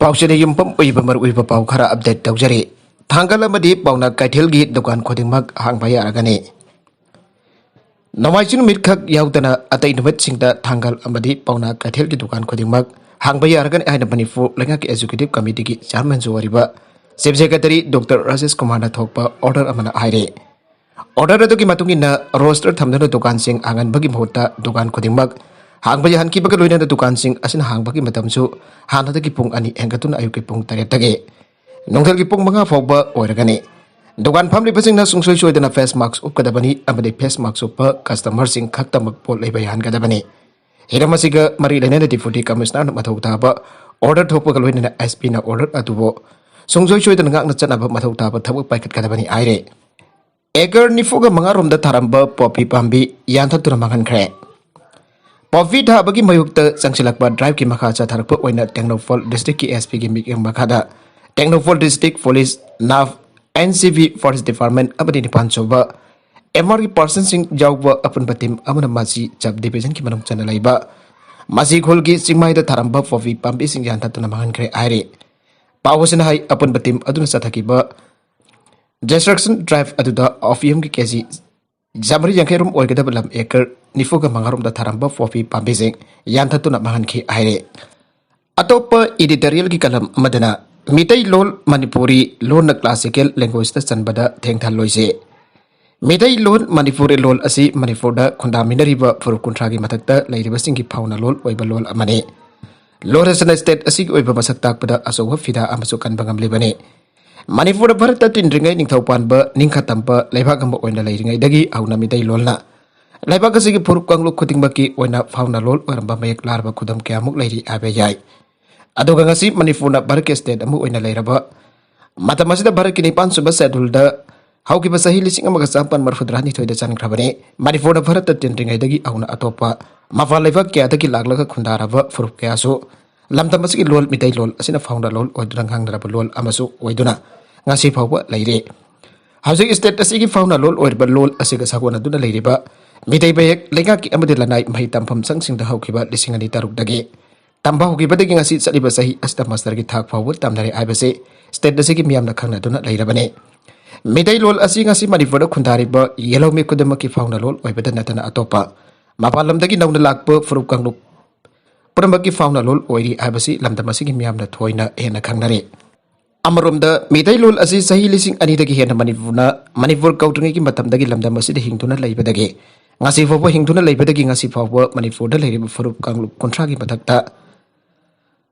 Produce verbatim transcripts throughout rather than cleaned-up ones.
ꯄꯥꯎꯆꯦꯗ ꯌꯨꯝꯐꯝ ꯑꯣꯏꯕ ꯃꯔꯨꯑꯣꯏꯕ ꯄꯥꯎ ꯈꯔ ꯑꯞꯗꯦꯠ ꯇꯧꯖꯔꯤ꯫ ꯊꯥꯡꯒꯜ ꯑꯃꯗꯤ ꯄꯥꯎꯅꯥ ꯀꯩꯊꯦꯜꯒꯤ ꯗꯨꯀꯥꯟ ꯈꯨꯗꯤꯡꯃꯛ ꯍꯥꯡꯕ ꯌꯥꯔꯒꯅꯤ꯫ ꯅꯣꯡꯃꯥꯏꯖꯤꯡ ꯅꯨꯃꯤꯠꯈꯛ ꯌꯥꯎꯗꯅ ꯑꯇꯩ ꯅꯨꯃꯤꯠꯁꯤꯡꯗ ꯊꯥꯡꯒꯜ ꯑꯃꯗꯤ ꯄꯥꯎꯅꯥ ꯀꯩꯊꯦꯜꯒꯤ ꯗꯨꯀꯥꯟ ꯈꯨꯗꯤꯡꯃꯛ ꯍꯥꯡꯕ ꯌꯥꯔꯒꯅꯤ ꯍꯥꯏꯅ ꯃꯅꯤꯄꯨꯔ ꯂꯩꯉꯥꯛꯀꯤ ꯑꯦꯛꯖꯤꯀ꯭ꯌꯨꯇꯤꯚ ꯀꯃꯤꯇꯤꯒꯤ ꯆꯤꯌꯥꯔꯃꯦꯟꯁꯨ ꯑꯣꯏꯔꯤꯕ ꯆꯤꯐ ꯁꯦꯀ꯭ꯔꯦꯇꯔꯤ ꯗꯣꯛꯇꯔ ꯔꯥꯖꯦꯁ ꯀꯨꯃꯥꯔꯅ ꯊꯣꯛꯄ ꯑꯣꯔꯗꯔ ꯑꯃꯅ ꯍꯥꯏꯔꯤ꯫ ꯑꯣꯔꯗꯔ ꯑꯗꯨꯒꯤ ꯃꯇꯨꯡ ꯏꯟꯅ ꯔꯣꯁꯇꯔ ꯊꯝꯗꯨꯅ ꯗꯨꯀꯥꯟꯁꯤꯡ ꯍꯥꯡꯍꯟꯕꯒꯤ ꯃꯍꯨꯠꯇ ꯗꯨꯀꯥꯟ ꯈꯨꯗꯤꯡꯃꯛ ꯍꯥꯡꯕ ꯌꯥꯍꯟꯈꯤꯕꯒ ꯂꯣꯏꯅꯅ ꯗꯨꯀꯥꯟꯁꯤꯡ ꯑꯁꯤꯅ ꯍꯥꯡꯕꯒꯤ ꯃꯇꯝꯁꯨ ꯍꯥꯟꯅꯗꯒꯤ ꯄꯨꯡ ꯑꯅꯤ ꯍꯦꯟꯒꯠꯇꯨꯅ ꯑꯌꯨꯛꯀꯤ ꯄꯨꯡ ꯇꯔꯦꯠꯇꯒꯤ ꯅꯨꯡꯊꯤꯜꯒꯤ ꯄꯨꯡ ꯃꯉꯥ ꯐꯥꯎꯕ ꯑꯣꯏꯔꯒꯅꯤ꯫ ꯗꯨꯀꯥꯟ ꯐꯝꯂꯤꯕꯁꯤꯡꯅ ꯁꯨꯡꯁꯣꯏ ꯁꯣꯏꯗꯅ ꯐꯦꯁ ꯃꯥꯛꯁ ꯎꯞꯀꯗꯕꯅꯤ ꯑꯃꯗꯤ ꯐꯦꯁ ꯃꯥꯛꯁ ꯎꯞꯄ ꯀꯁꯇꯃꯔꯁꯤꯡ ꯈꯛꯇꯃꯛ ꯄꯣꯠ ꯂꯩꯕ ꯌꯥꯍꯟꯒꯗꯕꯅꯤ꯫ ꯍꯤꯔꯝ ꯑꯁꯤꯒ ꯃꯔꯤ ꯂꯩꯅꯅ ꯗꯤꯄ꯭ꯌꯨꯇꯤ ꯀꯃꯤꯁꯅꯔꯅ ꯃꯊꯧ ꯇꯥꯕ ꯑꯣꯔꯗꯔ ꯊꯣꯛꯄꯒ ꯂꯣꯏꯅꯅ ꯑꯦꯁ ꯄꯤꯅ ꯑꯣꯔꯗꯔ ꯑꯗꯨꯕꯨ ꯁꯨꯡꯁꯣꯏ ꯁꯣꯏꯗꯅ ꯉꯥꯛꯅ ꯆꯠꯅꯕ ꯃꯊꯧ ꯇꯥꯕ ꯊꯕꯛ ꯄꯥꯏꯈꯠꯀꯗꯕꯅꯤ ꯍꯥꯏꯔꯦ꯫ ꯑꯦꯀꯔ ꯅꯤꯐꯨꯒ ꯃꯉꯥ ꯔꯣꯝꯗ ꯊꯥꯔꯝꯕ ꯄꯣꯄꯤ ꯄꯥꯝꯕꯤ ꯌꯥꯟꯊꯠꯇꯨꯅ ꯃꯥꯡꯍꯟꯈ꯭ꯔꯦ꯫ ꯄꯣꯄꯤ ꯊꯥꯕꯒꯤ ꯃꯥꯌꯣꯛꯇ ꯆꯪꯁꯤꯜꯂꯛꯄ ꯗ꯭ꯔꯥꯏꯚꯀꯤ ꯃꯈꯥ ꯆꯠꯊꯔꯛꯄ ꯑꯣꯏꯅ ꯇꯦꯡꯅꯧꯄꯜ ꯗꯤꯁꯇ꯭ꯔꯤꯛꯀꯤ ꯑꯦꯁ ꯄꯤꯒꯤ ꯃꯤꯠꯌꯦꯡ ꯃꯈꯥꯗ ꯇꯦꯡꯅꯧꯄꯜ ꯗꯤꯁꯇ꯭ꯔꯤꯛ ꯄꯨꯂꯤꯁ, ꯅꯥꯐ, N C B, forest department ꯑꯃꯗꯤ ꯅꯤꯄꯥꯟ ꯁꯨꯕ ꯑꯦꯝ ꯑꯥꯔꯒꯤ ꯄꯥꯔꯁꯟꯁꯤꯡ ꯌꯥꯎꯕ ꯑꯄꯨꯟꯕ ꯇꯤꯝ ꯑꯃꯅ ꯃꯁꯤ ꯁꯕ ꯗꯤꯚꯤꯖꯟꯒꯤ ꯃꯅꯨꯡ ꯆꯟꯅ ꯂꯩꯕ ꯃꯁꯤ ꯈꯨꯜꯒꯤ ꯆꯤꯡꯃꯥꯏꯗ ꯊꯥꯔꯝꯕ ꯄꯣꯄꯤ ꯄꯥꯝꯕꯤꯁꯤꯡ ꯌꯥꯟꯊꯠꯇꯨꯅ ꯃꯥꯡꯍꯟꯈ꯭ꯔꯦ ꯍꯥꯏꯔꯤ꯫ ꯄꯥꯎ ꯑꯁꯤꯅ ꯍꯥꯏ, ꯑꯄꯨꯟꯕ ꯇꯤꯝ ꯑꯗꯨꯅ ꯆꯠꯊꯈꯤꯕ ꯗꯤꯁꯇ꯭ꯔꯛꯁꯟ ꯗ꯭ꯔꯥꯏꯚ ꯑꯗꯨꯗ ꯑꯣꯄꯤꯌꯝꯒꯤ ꯀꯦꯖꯤ ꯆꯥꯃꯔꯤ ꯌꯥꯡꯈꯩ ꯔꯣꯝ ꯑꯣꯏꯒꯗꯕ ꯂꯝ ꯑꯦꯀꯔ ꯅꯤꯐꯨꯒ ꯃꯉꯥ ꯔꯣꯝꯗ ꯊꯥꯔꯝꯕ ꯄꯣꯄꯤ ꯄꯥꯝꯕꯤꯁꯤꯡ ꯌꯥꯟꯊꯠꯇꯨꯅ ꯃꯥꯡꯍꯟꯈꯤ ꯍꯥꯏꯔꯦ꯫ ꯑꯇꯣꯞꯄ ꯏꯗꯤꯇꯣꯔꯤꯌꯦꯜꯒꯤ ꯀꯂꯝ ꯑꯃꯗꯅ ꯃꯤꯇꯩꯂꯣꯟ ꯃꯅꯤꯄꯨꯔꯤ ꯂꯣꯟꯅ ꯀ꯭ꯂꯥꯁꯤꯀꯦꯜ ꯂꯦꯡꯒ꯭ꯋꯦꯖꯇ ꯆꯟꯕꯗ ꯊꯦꯡꯊꯍꯜꯂꯣꯏꯁꯦ꯫ ꯃꯤꯇꯩꯂꯣꯟ ꯃꯅꯤꯄꯨꯔꯤ ꯂꯣꯟ ꯑꯁꯤ ꯃꯅꯤꯄꯨꯔꯗ ꯈꯨꯟꯗꯥꯃꯤꯟꯅꯔꯤꯕ ꯐꯨꯔꯨꯞ ꯀꯨꯟꯊ꯭ꯔꯥꯒꯤ ꯃꯊꯛꯇ ꯂꯩꯔꯤꯕꯁꯤꯡꯒꯤ ꯐꯥꯎꯅ ꯂꯣꯜ ꯑꯣꯏꯕ ꯂꯣꯜ ꯑꯃꯅꯤ꯫ ꯂꯣꯟ ꯑꯁꯤꯅ ꯁ꯭ꯇꯦꯠ ꯑꯁꯤꯒꯤ ꯑꯣꯏꯕ ꯃꯁꯛ ꯇꯥꯛꯄꯗ ꯑꯆꯧꯕ ꯐꯤꯗꯥ ꯑꯃꯁꯨ ꯀꯟꯕ ꯉꯝꯂꯤꯕꯅꯤ꯫ ꯃꯅꯤꯄꯨꯔꯗ ꯚꯥꯔꯠꯇ ꯇꯤꯟꯗ꯭ꯔꯤꯉꯩ ꯅꯤꯡꯊꯧ ꯄꯥꯟꯕ ꯅꯤꯡꯈꯥ ꯇꯝꯕ ꯂꯩꯕꯥꯛ ꯑꯃ ꯑꯣꯏꯅ ꯂꯩꯔꯤꯉꯩꯗꯒꯤ ꯍꯧꯅ ꯃꯤꯇꯩꯂꯣꯟꯅ ꯂꯩꯕꯥꯛ ꯑꯁꯤꯒꯤ ꯐꯨꯔꯨꯞ ꯀꯥꯡꯂꯨꯞ ꯈꯨꯗꯤꯡꯃꯛꯀꯤ ꯑꯣꯏꯅ ꯐꯥꯎꯅ ꯂꯣꯜ ꯑꯣꯏꯔꯝꯕ ꯃꯌꯦꯛ ꯂꯥꯔꯕ ꯈꯨꯗꯝ ꯀꯌꯥꯃꯨꯛ ꯂꯩꯔꯤ ꯍꯥꯏꯕ ꯌꯥꯏ꯫ ꯑꯗꯨꯒ ꯉꯁꯤ ꯃꯅꯤꯄꯨꯔꯅ ꯚꯥꯔꯠꯀꯤ ꯁ꯭ꯇꯦꯠ ꯑꯃ ꯑꯣꯏꯅ ꯂꯩꯔꯕ ꯃꯇꯝ ꯑꯁꯤꯗ ꯚꯥꯔꯠꯀꯤ ꯅꯤꯄꯥꯟ ꯁꯨꯕ ꯁꯦꯗꯨꯜꯗ ꯍꯧꯈꯤꯕ ꯆꯍꯤ ꯂꯤꯁꯤꯡ ꯑꯃꯒ ꯆꯥꯃꯥꯄꯟ ꯃꯔꯤꯐꯨꯇꯔꯥꯅꯤꯊꯣꯏꯗ ꯆꯟꯈ꯭ꯔꯕꯅꯤ꯫ ꯃꯅꯤꯄꯨꯔꯅ ꯚꯥꯔꯠꯇ ꯇꯤꯟꯗ꯭ꯔꯤꯉꯩꯗꯒꯤ ꯍꯧꯅ ꯑꯇꯣꯞꯄ ꯃꯄꯥꯟ ꯂꯩꯕꯥꯛ ꯀꯌꯥꯗꯒꯤ ꯂꯥꯛꯂꯒ ꯈꯨꯟꯗꯥꯔꯕ ꯐꯨꯔꯨꯞ ꯀꯌꯥꯁꯨ ꯂꯝꯗꯝ ꯑꯁꯤꯒꯤ ꯂꯣꯜ ꯃꯤꯇꯩꯂꯣꯟ ꯑꯁꯤꯅ ꯐꯥꯎꯅ ꯂꯣꯜ ꯑꯣꯏꯗꯨꯅ ꯉꯥꯡꯅꯔꯕ ꯂꯣꯜ ꯑꯃꯁꯨ ꯑꯣꯏꯗꯨꯅ ꯉꯁꯤ ꯐꯥꯎꯕ ꯂꯩꯔꯤ꯫ ꯍꯧꯖꯤꯛ ꯁ꯭ꯇꯦꯠ ꯑꯁꯤꯒꯤ ꯐꯥꯎꯅ ꯂꯣꯜ ꯑꯣꯏꯔꯤꯕ ꯂꯣꯜ ꯑꯁꯤꯒ ꯁꯥꯒꯣꯟꯅꯗꯨꯅ ꯂꯩꯔꯤꯕ ꯃꯤꯇꯩ ꯃꯌꯦꯛ ꯂꯩꯉꯥꯛꯀꯤ ꯑꯃꯗꯤ ꯂꯅꯥꯏ ꯃꯍꯩ ꯇꯝꯐꯝ ꯁꯪꯁꯤꯡꯗ ꯍꯧꯈꯤꯕ ꯂꯤꯁꯤꯡ ꯑꯅꯤ ꯇꯔꯨꯛꯇꯒꯤ ꯇꯝꯕ ꯍꯧꯈꯤꯕꯗꯒꯤ ꯉꯁꯤ ꯆꯠꯂꯤꯕ ꯆꯍꯤ ꯑꯁꯤꯗ ꯃꯥꯁꯇꯔꯒꯤ ꯊꯥꯛ ꯐꯥꯎꯕ ꯇꯝꯅꯔꯦ ꯍꯥꯏꯕꯁꯤ ꯁ꯭ꯇꯦꯠ ꯑꯁꯤꯒꯤ ꯃꯤꯌꯥꯝꯅ ꯈꯪꯅꯗꯨꯅ ꯂꯩꯔꯕꯅꯤ꯫ ꯃꯤꯇꯩꯂꯣꯟ ꯑꯁꯤ ꯉꯁꯤ ꯃꯅꯤꯄꯨꯔꯗ ꯈꯨꯟꯗꯥꯔꯤꯕ ꯌꯦꯜꯍꯧꯃꯤ ꯈꯨꯗꯤꯡꯃꯛꯀꯤ ꯐꯥꯎꯅꯂꯣꯟ ꯑꯣꯏꯕꯗ ꯅꯠꯇꯅ ꯑꯇꯣꯞꯄ ꯃꯄꯥꯟ ꯂꯝꯗꯒꯤ ꯅꯧꯅ ꯂꯥꯛꯄ ꯐꯨꯔꯨꯞ ꯀꯥꯡꯂꯨꯞ ꯄꯨꯝꯅꯃꯛꯀꯤ ꯐꯥꯎꯅꯂꯣꯟ ꯑꯣꯏꯔꯤ ꯍꯥꯏꯕꯁꯤ ꯂꯝꯗꯝ ꯑꯁꯤꯒꯤ ꯃꯤꯌꯥꯝꯅ ꯊꯣꯏꯅ ꯍꯦꯟꯅ ꯈꯪꯅꯔꯤ꯫ ꯑꯃꯔꯣꯝꯗ ꯃꯤꯇꯩꯂꯣꯟ ꯑꯁꯤ ꯆꯍꯤ ꯂꯤꯁꯤꯡ ꯑꯅꯤꯗꯒꯤ ꯍꯦꯟꯅ ꯃꯅꯤꯄꯨꯔꯅ, ꯃꯅꯤꯄꯨꯔ ꯀꯧꯗ꯭ꯔꯤꯉꯩꯒꯤ ꯃꯇꯝꯗꯒꯤ ꯂꯝꯗꯝ ꯑꯁꯤꯗ ꯍꯤꯡꯗꯨꯅ ꯂꯩꯕꯗꯒꯤ ꯉꯁꯤ ꯐꯥꯎꯕ ꯍꯤꯡꯗꯨꯅ ꯂꯩꯕꯗꯒꯤ ꯉꯁꯤ ꯐꯥꯎꯕ ꯃꯅꯤꯄꯨꯔꯗ ꯂꯩꯔꯤꯕ ꯐꯨꯔꯨꯞ ꯀꯥꯡꯂꯨꯞ ꯀꯨꯟꯊ꯭ꯔꯥꯒꯤ ꯃꯊꯛꯇ,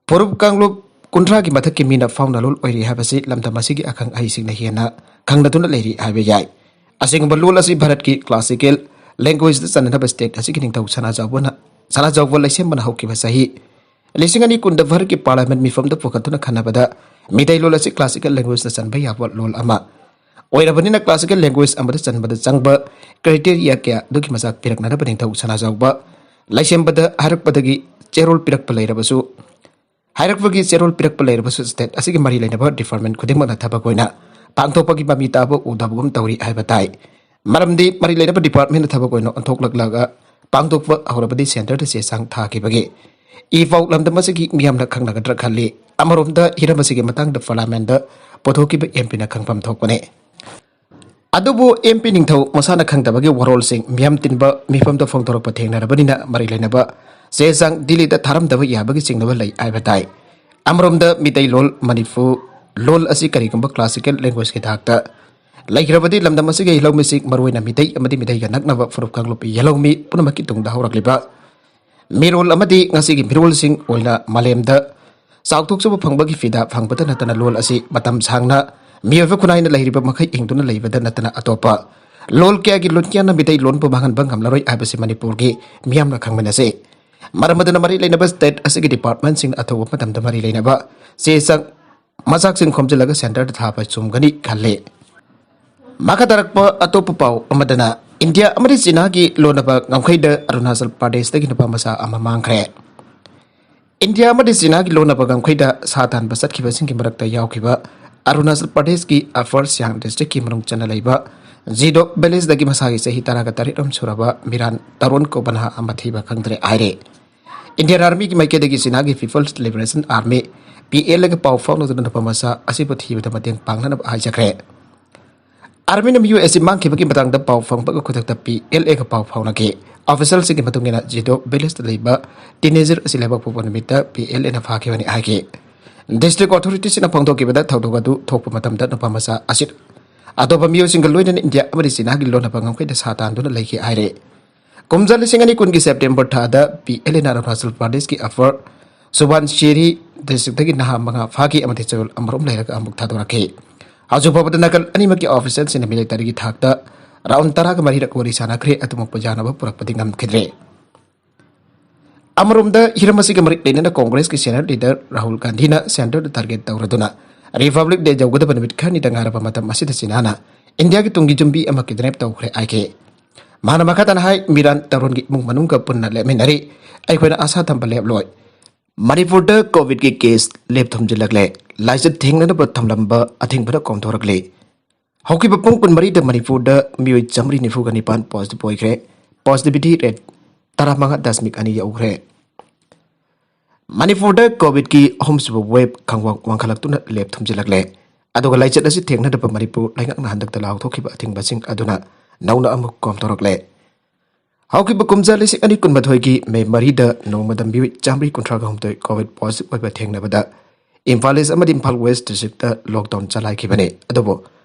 ꯐꯨꯔꯨꯞ ꯀꯥꯡꯂꯨꯞ ꯀꯨꯟꯊ꯭ꯔꯥꯒꯤ ꯃꯊꯛꯀꯤ ꯃꯤꯅ ꯐꯥꯎꯅꯂꯣꯟ ꯑꯣꯏꯔꯤ ꯍꯥꯏꯕꯁꯤ ꯂꯝꯗꯝ ꯑꯁꯤꯒꯤ ꯑꯈꯪ ꯑꯍꯩꯁꯤꯡꯅ ꯍꯦꯟꯅ ꯈꯪꯅꯗꯨꯅ ꯂꯩꯔꯤ ꯍꯥꯏꯕ ꯌꯥꯏ꯫ ꯑꯁꯤꯒꯨꯝꯕ ꯂꯣꯜ ꯑꯁꯤ ꯚꯥꯔꯠꯀꯤ classical languageꯗ ꯆꯟꯅꯅꯕ ꯁ꯭ꯇꯦꯠ ꯑꯁꯤꯒꯤ ꯅꯤꯡꯊꯧ ꯁꯅꯥꯖꯥꯎꯕꯅ, ꯁꯅꯥꯖꯥꯎꯕ ꯂꯩꯁꯦꯝꯕꯅ ꯍꯧꯈꯤꯕ ꯆꯍꯤ ꯂꯤꯁꯤꯡ ꯑꯅꯤ ꯀꯨꯟꯗ ꯚꯥꯔꯠꯀꯤ ꯄꯥꯔꯂꯤꯌꯥꯃꯦꯟꯠ ꯃꯤꯐꯝꯗ ꯄꯨꯈꯠꯇꯨꯅ ꯈꯟꯅꯕꯗ ꯃꯤꯇꯩꯂꯣꯟ ꯑꯁꯤ classical languageꯅ ꯆꯟꯕ ꯌꯥꯕ ꯂꯣꯜ ꯑꯃ ꯑꯣꯏꯔꯕꯅꯤꯅ classical language ꯑꯃꯗ ꯆꯟꯕꯗ ꯆꯪꯕ criteria ꯀꯌꯥ ꯑꯗꯨꯒꯤ ꯃꯆꯥꯛ ꯄꯤꯔꯛꯅꯅꯕ ꯅꯤꯡꯊꯧ ꯁꯅꯥꯖꯥꯎꯕ ꯂꯩꯁꯦꯝꯕꯗ ꯍꯥꯏꯔꯛꯄꯗꯒꯤ ꯆꯦꯔꯣꯜ ꯄꯤꯔꯛꯄ ꯂꯩꯔꯕꯁꯨ, ꯍꯥꯏꯔꯛꯄꯒꯤ ꯆꯦꯔꯣꯜ ꯄꯤꯔꯛꯄ ꯂꯩꯔꯕꯁꯨ ꯁ꯭ꯇꯦꯠ ꯑꯁꯤꯒꯤ ꯃꯔꯤ ꯂꯩꯅꯕ ꯗꯤꯄꯥꯔꯠꯃꯦꯟꯠ ꯈꯨꯗꯤꯡꯃꯛꯅ ꯊꯕꯛ ꯑꯣꯏꯅ ꯄꯥꯡꯊꯣꯛꯄꯒꯤ ꯃꯃꯤ ꯇꯥꯕ ꯎꯗꯕꯒꯨꯝ ꯇꯧꯔꯤ ꯍꯥꯏꯕ ꯇꯥꯏ꯫ ꯃꯔꯝꯗꯤ ꯃꯔꯤ ꯂꯩꯅꯕ ꯗꯤꯄꯥꯔꯠꯃꯦꯟꯠꯅ ꯊꯕꯛ ꯑꯣꯏꯅ ꯑꯣꯟꯊꯣꯛꯂꯛꯂꯒ ꯄꯥꯡꯊꯣꯛꯄ ꯍꯧꯔꯕꯗꯤ ꯁꯦꯟꯇꯔꯗ ꯆꯦ ꯆꯥꯡ ꯊꯥꯈꯤꯕꯒꯤ ꯏ ꯄꯥꯎ ꯂꯝꯗꯝ ꯑꯁꯤꯒꯤ ꯃꯤꯌꯥꯝꯅ ꯈꯪꯅꯒꯗ꯭ꯔꯥ ꯈꯜꯂꯤ꯫ ꯑꯃꯔꯣꯝꯗ ꯍꯤꯔꯝ ꯑꯁꯤꯒꯤ ꯃꯇꯥꯡꯗ ꯄꯥꯔꯂꯤꯌꯥꯃꯦꯟꯠꯗ ꯄꯨꯊꯣꯛꯈꯤꯕ ꯑꯦꯝ ꯄꯤꯅ ꯈꯪꯐꯝ ꯊꯣꯛꯄꯅꯤ꯫ ꯑꯗꯨꯕꯨ ꯑꯦꯝ ꯄꯤ ꯅꯤꯡꯊꯧ ꯃꯁꯥꯅ ꯈꯪꯗꯕꯒꯤ ꯋꯥꯔꯣꯜꯁꯤꯡ ꯃꯤꯌꯥꯝ ꯇꯤꯟꯕ ꯃꯤꯐꯝꯗ ꯐꯣꯡꯗꯣꯔꯛꯄ ꯊꯦꯡꯅꯔꯕꯅꯤꯅ ꯃꯔꯤ ꯂꯩꯅꯕ ꯆꯦ ꯆꯥꯡ ꯗꯤꯜꯂꯤꯗ ꯊꯥꯔꯝꯗꯕ ꯌꯥꯕꯒꯤ ꯆꯤꯡꯅꯕ ꯂꯩ ꯍꯥꯏꯕ ꯇꯥꯏ꯫ ꯑꯃꯔꯣꯝꯗ ꯃꯤꯇꯩꯂꯣꯟ, ꯃꯅꯤꯄꯨꯔ ꯂꯣꯜ ꯑꯁꯤ ꯀꯔꯤꯒꯨꯝꯕ classical language꯫ ꯊꯥꯛꯇ ꯂꯩꯈ꯭ꯔꯕꯗꯤ ꯂꯝꯗꯝ ꯑꯁꯤꯒꯤ ꯂꯧꯃꯤꯁꯤꯡ, ꯃꯔꯨꯑꯣꯏꯅ ꯃꯤꯇꯩ ꯑꯃꯗꯤ ꯃꯤꯇꯩꯒ ꯅꯛꯅꯕ ꯐꯨꯔꯨꯞ ꯀꯥꯡꯂꯨꯞ ꯌꯦꯜꯍꯧꯃꯤ ꯄꯨꯝꯅꯃꯛꯀꯤ ꯇꯨꯡꯗ ꯍꯧꯔꯛꯂꯤꯕ ꯃꯤꯔꯣꯜ ꯑꯃꯗꯤ ꯉꯁꯤꯒꯤ ꯃꯤꯔꯣꯜꯁꯤꯡ ꯑꯣꯏꯅ ꯃꯥꯂꯦꯝꯗ ꯆꯥꯎꯊꯣꯛꯆꯕ ꯐꯪꯕꯒꯤ ꯐꯤꯗꯥ ꯐꯪꯕꯇ ꯅꯠꯇꯅ ꯂꯣꯜ ꯑꯁꯤ ꯃꯇꯝ ꯁꯥꯡꯅ ꯃꯤꯑꯣꯏꯕ ꯈꯨꯟꯅꯥꯏꯅ ꯂꯩꯔꯤꯕ ꯃꯈꯩ ꯍꯤꯡꯗꯨꯅ ꯂꯩꯕꯗ ꯅꯠꯇꯅ ꯑꯇꯣꯞꯄ ꯂꯣꯜ ꯀꯌꯥꯒꯤ ꯂꯣꯟꯌꯥꯟꯅ ꯃꯤꯇꯩꯂꯣꯟꯕꯨ ꯃꯥꯡꯍꯟꯕ ꯉꯝꯂꯔꯣꯏ ꯍꯥꯏꯕꯁꯤ ꯃꯅꯤꯄꯨꯔꯒꯤ ꯃꯤꯌꯥꯝꯅ ꯈꯪꯃꯤꯟꯅꯁꯤ꯫ ꯃꯔꯝ ꯑꯗꯨꯅ ꯃꯔꯤ ꯂꯩꯅꯕ ꯁ꯭ꯇꯦꯠ ꯑꯁꯤꯒꯤ ꯗꯤꯄꯥꯔꯠꯃꯦꯟꯠꯁꯤꯡꯅ ꯑꯊꯨꯕ ꯃꯇꯝꯗ ꯃꯔꯤ ꯂꯩꯅꯕ ꯆꯦ ꯆꯥꯡ ꯃꯆꯥꯛꯁꯤꯡ ꯈꯣꯝꯖꯤꯜꯂꯒ ꯁꯦꯟꯇꯔꯗ ꯊꯥꯕ ꯆꯨꯝꯒꯅꯤ ꯈꯜꯂꯤ꯫ ꯃꯈꯥ ꯇꯥꯔꯛꯄ ꯑꯇꯣꯞꯄ ꯄꯥꯎ ꯑꯃꯗꯅ ꯏꯟꯗꯤꯌꯥ ꯑꯃꯗꯤ ꯆꯤꯅꯥꯒꯤ ꯂꯣꯟꯅꯕ ꯉꯝꯈꯩꯗ ꯑꯔꯨꯅꯥꯆꯜ ꯄ꯭ꯔꯗꯦꯁꯇꯒꯤ ꯅꯨꯄꯥ ꯃꯆꯥ ꯑꯃ ꯃꯥꯡꯈ꯭ꯔꯦ꯫ ꯏꯟꯗꯤꯌꯥ ꯑꯃꯗꯤ ꯆꯤꯅꯥꯒꯤ ꯂꯣꯟꯅꯕ ꯉꯝꯈꯩꯗ ꯁꯥ ꯇꯥꯟꯕ ꯆꯠꯈꯤꯕꯁꯤꯡꯒꯤ ꯃꯔꯛꯇ ꯌꯥꯎꯈꯤꯕ ꯑꯔꯨꯅꯥꯆꯜ ꯄ꯭ꯔꯗꯦꯁꯀꯤ ꯑꯄꯔ ꯁꯤꯌꯥꯡ ꯗꯤꯁꯇ꯭ꯔꯤꯛꯀꯤ ꯃꯅꯨꯡ ꯆꯟꯅ ꯂꯩꯕ ꯖꯤꯗꯣ ꯚꯤꯂꯦꯖꯇꯒꯤ ꯃꯁꯥꯒꯤ ꯆꯍꯤ ꯇꯔꯥꯒ ꯇꯔꯦꯠ ꯑꯃ ꯁꯨꯔꯕ ꯃꯤꯔꯥꯟ ꯇꯔꯣꯟ ꯀꯧꯕ ꯅꯍꯥ ꯑꯃ ꯊꯤꯕ ꯈꯪꯗ꯭ꯔꯦ ꯍꯥꯏꯔꯦ꯫ Indian Armyꯒꯤ ꯃꯥꯏꯀꯩꯗꯒꯤ ꯆꯤꯅꯥꯒꯤ People's Liberation Army, PLAꯒ ꯄꯥꯎ ꯐꯥꯎꯅꯗꯨꯅ ꯅꯨꯄꯥ ꯃꯆꯥ ꯑꯁꯤꯕꯨ ꯊꯤꯕꯗ ꯃꯇꯦꯡ ꯄꯥꯡꯅꯅꯕ ꯍꯥꯏꯖꯈ꯭ꯔꯦ꯫ Armyꯅ ꯃꯤꯑꯣꯏ ꯑꯁꯤ ꯃꯥꯡꯈꯤꯕꯒꯤ ꯃꯇꯥꯡꯗ ꯄꯥꯎ ꯐꯪꯕꯒ ꯈꯨꯗꯛꯇ PLAꯒ ꯄꯥꯎ ꯐꯥꯎꯅꯈꯤ꯫ Officialꯁꯤꯡꯒꯤ ꯃꯇꯨꯡ ꯏꯟꯅ, Jido Villageꯇ ꯂꯩꯕ teenager ꯑꯁꯤ ꯂꯩꯕꯥꯛꯄꯣꯛꯄ ꯅꯨꯃꯤꯠꯇ PLAꯅ ꯐꯥꯈꯤꯕꯅꯤ ꯍꯥꯏꯈꯤ꯫ District Authorityꯁꯤꯡꯅ ꯐꯣꯡꯗꯣꯛꯈꯤꯕꯗ, ꯊꯧꯗꯣꯛ ꯑꯗꯨ ꯊꯣꯛꯄ ꯃꯇꯝꯗ ꯅꯨꯄꯥ ꯃꯆꯥ ꯑꯁꯤ ꯑꯇꯣꯞꯄ ꯃꯤꯑꯣꯏꯁꯤꯡꯒ ꯂꯣꯏꯅꯅ ꯏꯟꯗꯤꯌꯥ ꯑꯃꯗꯤ ꯆꯤꯅꯥꯒꯤ ꯂꯣꯟꯅꯕ ꯉꯝꯈꯩꯗ ꯁꯥ ꯇꯥꯟꯗꯨꯅ ꯂꯩꯈꯤ ꯍꯥꯏꯔꯦ꯫ ꯀꯨꯝꯖꯥ ꯂꯤꯁꯤꯡ ꯑꯅꯤ ꯀꯨꯟꯒꯤ September ꯊꯥꯗ PLAꯅ ꯑꯔꯨꯅꯥꯆꯜ ꯄ꯭ꯔꯗꯦꯁꯀꯤ Upper Subansiri districtꯇꯒꯤ ꯅꯍꯥ ꯃꯉꯥ ꯐꯥꯈꯤ ꯑꯃꯗꯤ ꯆꯌꯣꯜ ꯑꯃꯔꯣꯝ ꯂꯩꯔꯒ ꯑꯃꯨꯛ ꯊꯥꯗꯣꯔꯛꯈꯤ꯫ ꯍꯧꯖꯤꯛ ꯐꯥꯎꯕꯗ ꯅꯥꯀꯜ ꯑꯅꯤꯃꯛꯀꯤ officerꯁꯤꯡꯅ militaryꯒꯤ ꯊꯥꯛꯇ round ꯇꯔꯥꯒ ꯃꯔꯤꯔꯛ ꯋꯥꯔꯤ ꯁꯥꯟꯅꯈ꯭ꯔꯦ, ꯑꯗꯨꯃꯛꯄꯨ ꯌꯥꯅꯕ ꯄꯨꯔꯛꯄꯗꯤ ꯉꯝꯈꯤꯗ꯭ꯔꯦ꯫ ꯑꯃꯔꯣꯝꯗ, ꯍꯤꯔꯝ ꯑꯁꯤꯒ ꯃꯔꯤ ꯂꯩꯅꯅ Congressꯀꯤ senior leader ꯔꯥꯍꯨꯜ ꯒꯥꯟꯙꯤꯅ centreꯗ target ꯇꯧꯔꯗꯨꯅ Republic Day ꯌꯧꯒꯗꯕ ꯅꯨꯃꯤꯠ ꯈꯔꯅꯤꯗ ꯉꯥꯏꯔꯕ ꯃꯇꯝ ꯑꯁꯤꯗ ꯆꯤꯅꯥꯅ ꯏꯟꯗꯤꯌꯥꯒꯤ ꯇꯨꯡꯒꯤ ꯌꯨꯝꯕꯤ ꯑꯃ kidnap ꯇꯧꯈ꯭ꯔꯦ ꯍꯥꯏꯈꯤ꯫ ꯃꯍꯥꯛꯅ ꯃꯈꯥ ꯇꯥꯅ ꯍꯥꯏ, ꯃꯤꯔꯥꯟ ꯇꯔꯣꯟꯒꯤ ꯏꯃꯨꯡ ꯃꯅꯨꯡꯒ ꯄꯨꯟꯅ ꯂꯦꯞꯃꯤꯟꯅꯔꯤ, ꯑꯩꯈꯣꯏꯅ ꯑꯥꯁꯥ ꯊꯝꯕ ꯂꯦꯞꯂꯣꯏ꯫ ꯃꯅꯤꯄꯨꯔꯗ COVIDꯀꯤ case ꯂꯦꯞ ꯊꯨꯝꯖꯤꯜꯂꯛꯂꯦ꯫ ꯂꯥꯏꯆꯠ ꯊꯦꯡꯅꯅꯕ ꯊꯝꯂꯝꯕ ꯑꯊꯤꯡꯕꯅ ꯀꯣꯝꯊꯣꯔꯛꯂꯤ꯫ ꯍꯧꯈꯤꯕ ꯄꯨꯡ ꯀꯨꯟꯃꯔꯤꯗ ꯃꯅꯤꯄꯨꯔꯗ ꯃꯤꯑꯣꯏ ꯆꯥꯃꯔꯤ ꯅꯤꯐꯨꯒ ꯅꯤꯄꯥꯟ positive ꯑꯣꯏꯈ꯭ꯔꯦ꯫ Positivity rate ꯇꯔꯥꯃꯉꯥ ꯗꯁꯃꯤꯛ ꯑꯅꯤ ꯌꯧꯈ꯭ꯔꯦ꯫ ꯃꯅꯤꯄꯨꯔꯗ COVIDꯀꯤ ꯑꯍꯨꯝꯁꯨꯕ wave ꯈꯪꯋꯥꯡ ꯋꯥꯡꯈꯠꯂꯛꯇꯨꯅ ꯂꯦꯞ ꯊꯨꯝꯖꯤꯜꯂꯛꯂꯦ꯫ ꯑꯗꯨꯒ ꯂꯥꯏꯆꯠ ꯑꯁꯤ ꯊꯦꯡꯅꯅꯕ ꯃꯅꯤꯄꯨꯔ ꯂꯩꯉꯥꯛꯅ ꯍꯟꯗꯛꯇ ꯂꯥꯎꯊꯣꯛꯈꯤꯕ ꯑꯊꯤꯡꯕꯁꯤꯡ ꯑꯗꯨꯅ ꯅꯧꯅ ꯑꯃꯨꯛ ꯀꯣꯝꯊꯣꯔꯛꯂꯦ꯫ ꯍꯧꯈꯤꯕ ꯀꯨꯝꯖꯥ ꯂꯤꯁꯤꯡ ꯑꯅꯤ ꯀꯨꯟꯃꯥꯊꯣꯏꯒꯤ May ꯃꯔꯤꯗ ꯅꯣꯡꯃꯗ ꯃꯤꯑꯣꯏ ꯆꯥꯃꯔꯤ ꯀꯨꯟꯊ꯭ꯔꯥꯒ ꯍꯨꯝꯗꯣꯏ COVID positive ꯑꯣꯏꯕ ꯊꯦꯡꯅꯕꯗ ꯏꯝꯐꯥꯜ East ꯑꯃꯗꯤ ꯏꯝꯐꯥꯜ West districtꯇ lockdown ꯆꯂꯥꯏꯈꯤꯕꯅꯤ꯫ ꯑꯗꯨꯕꯨ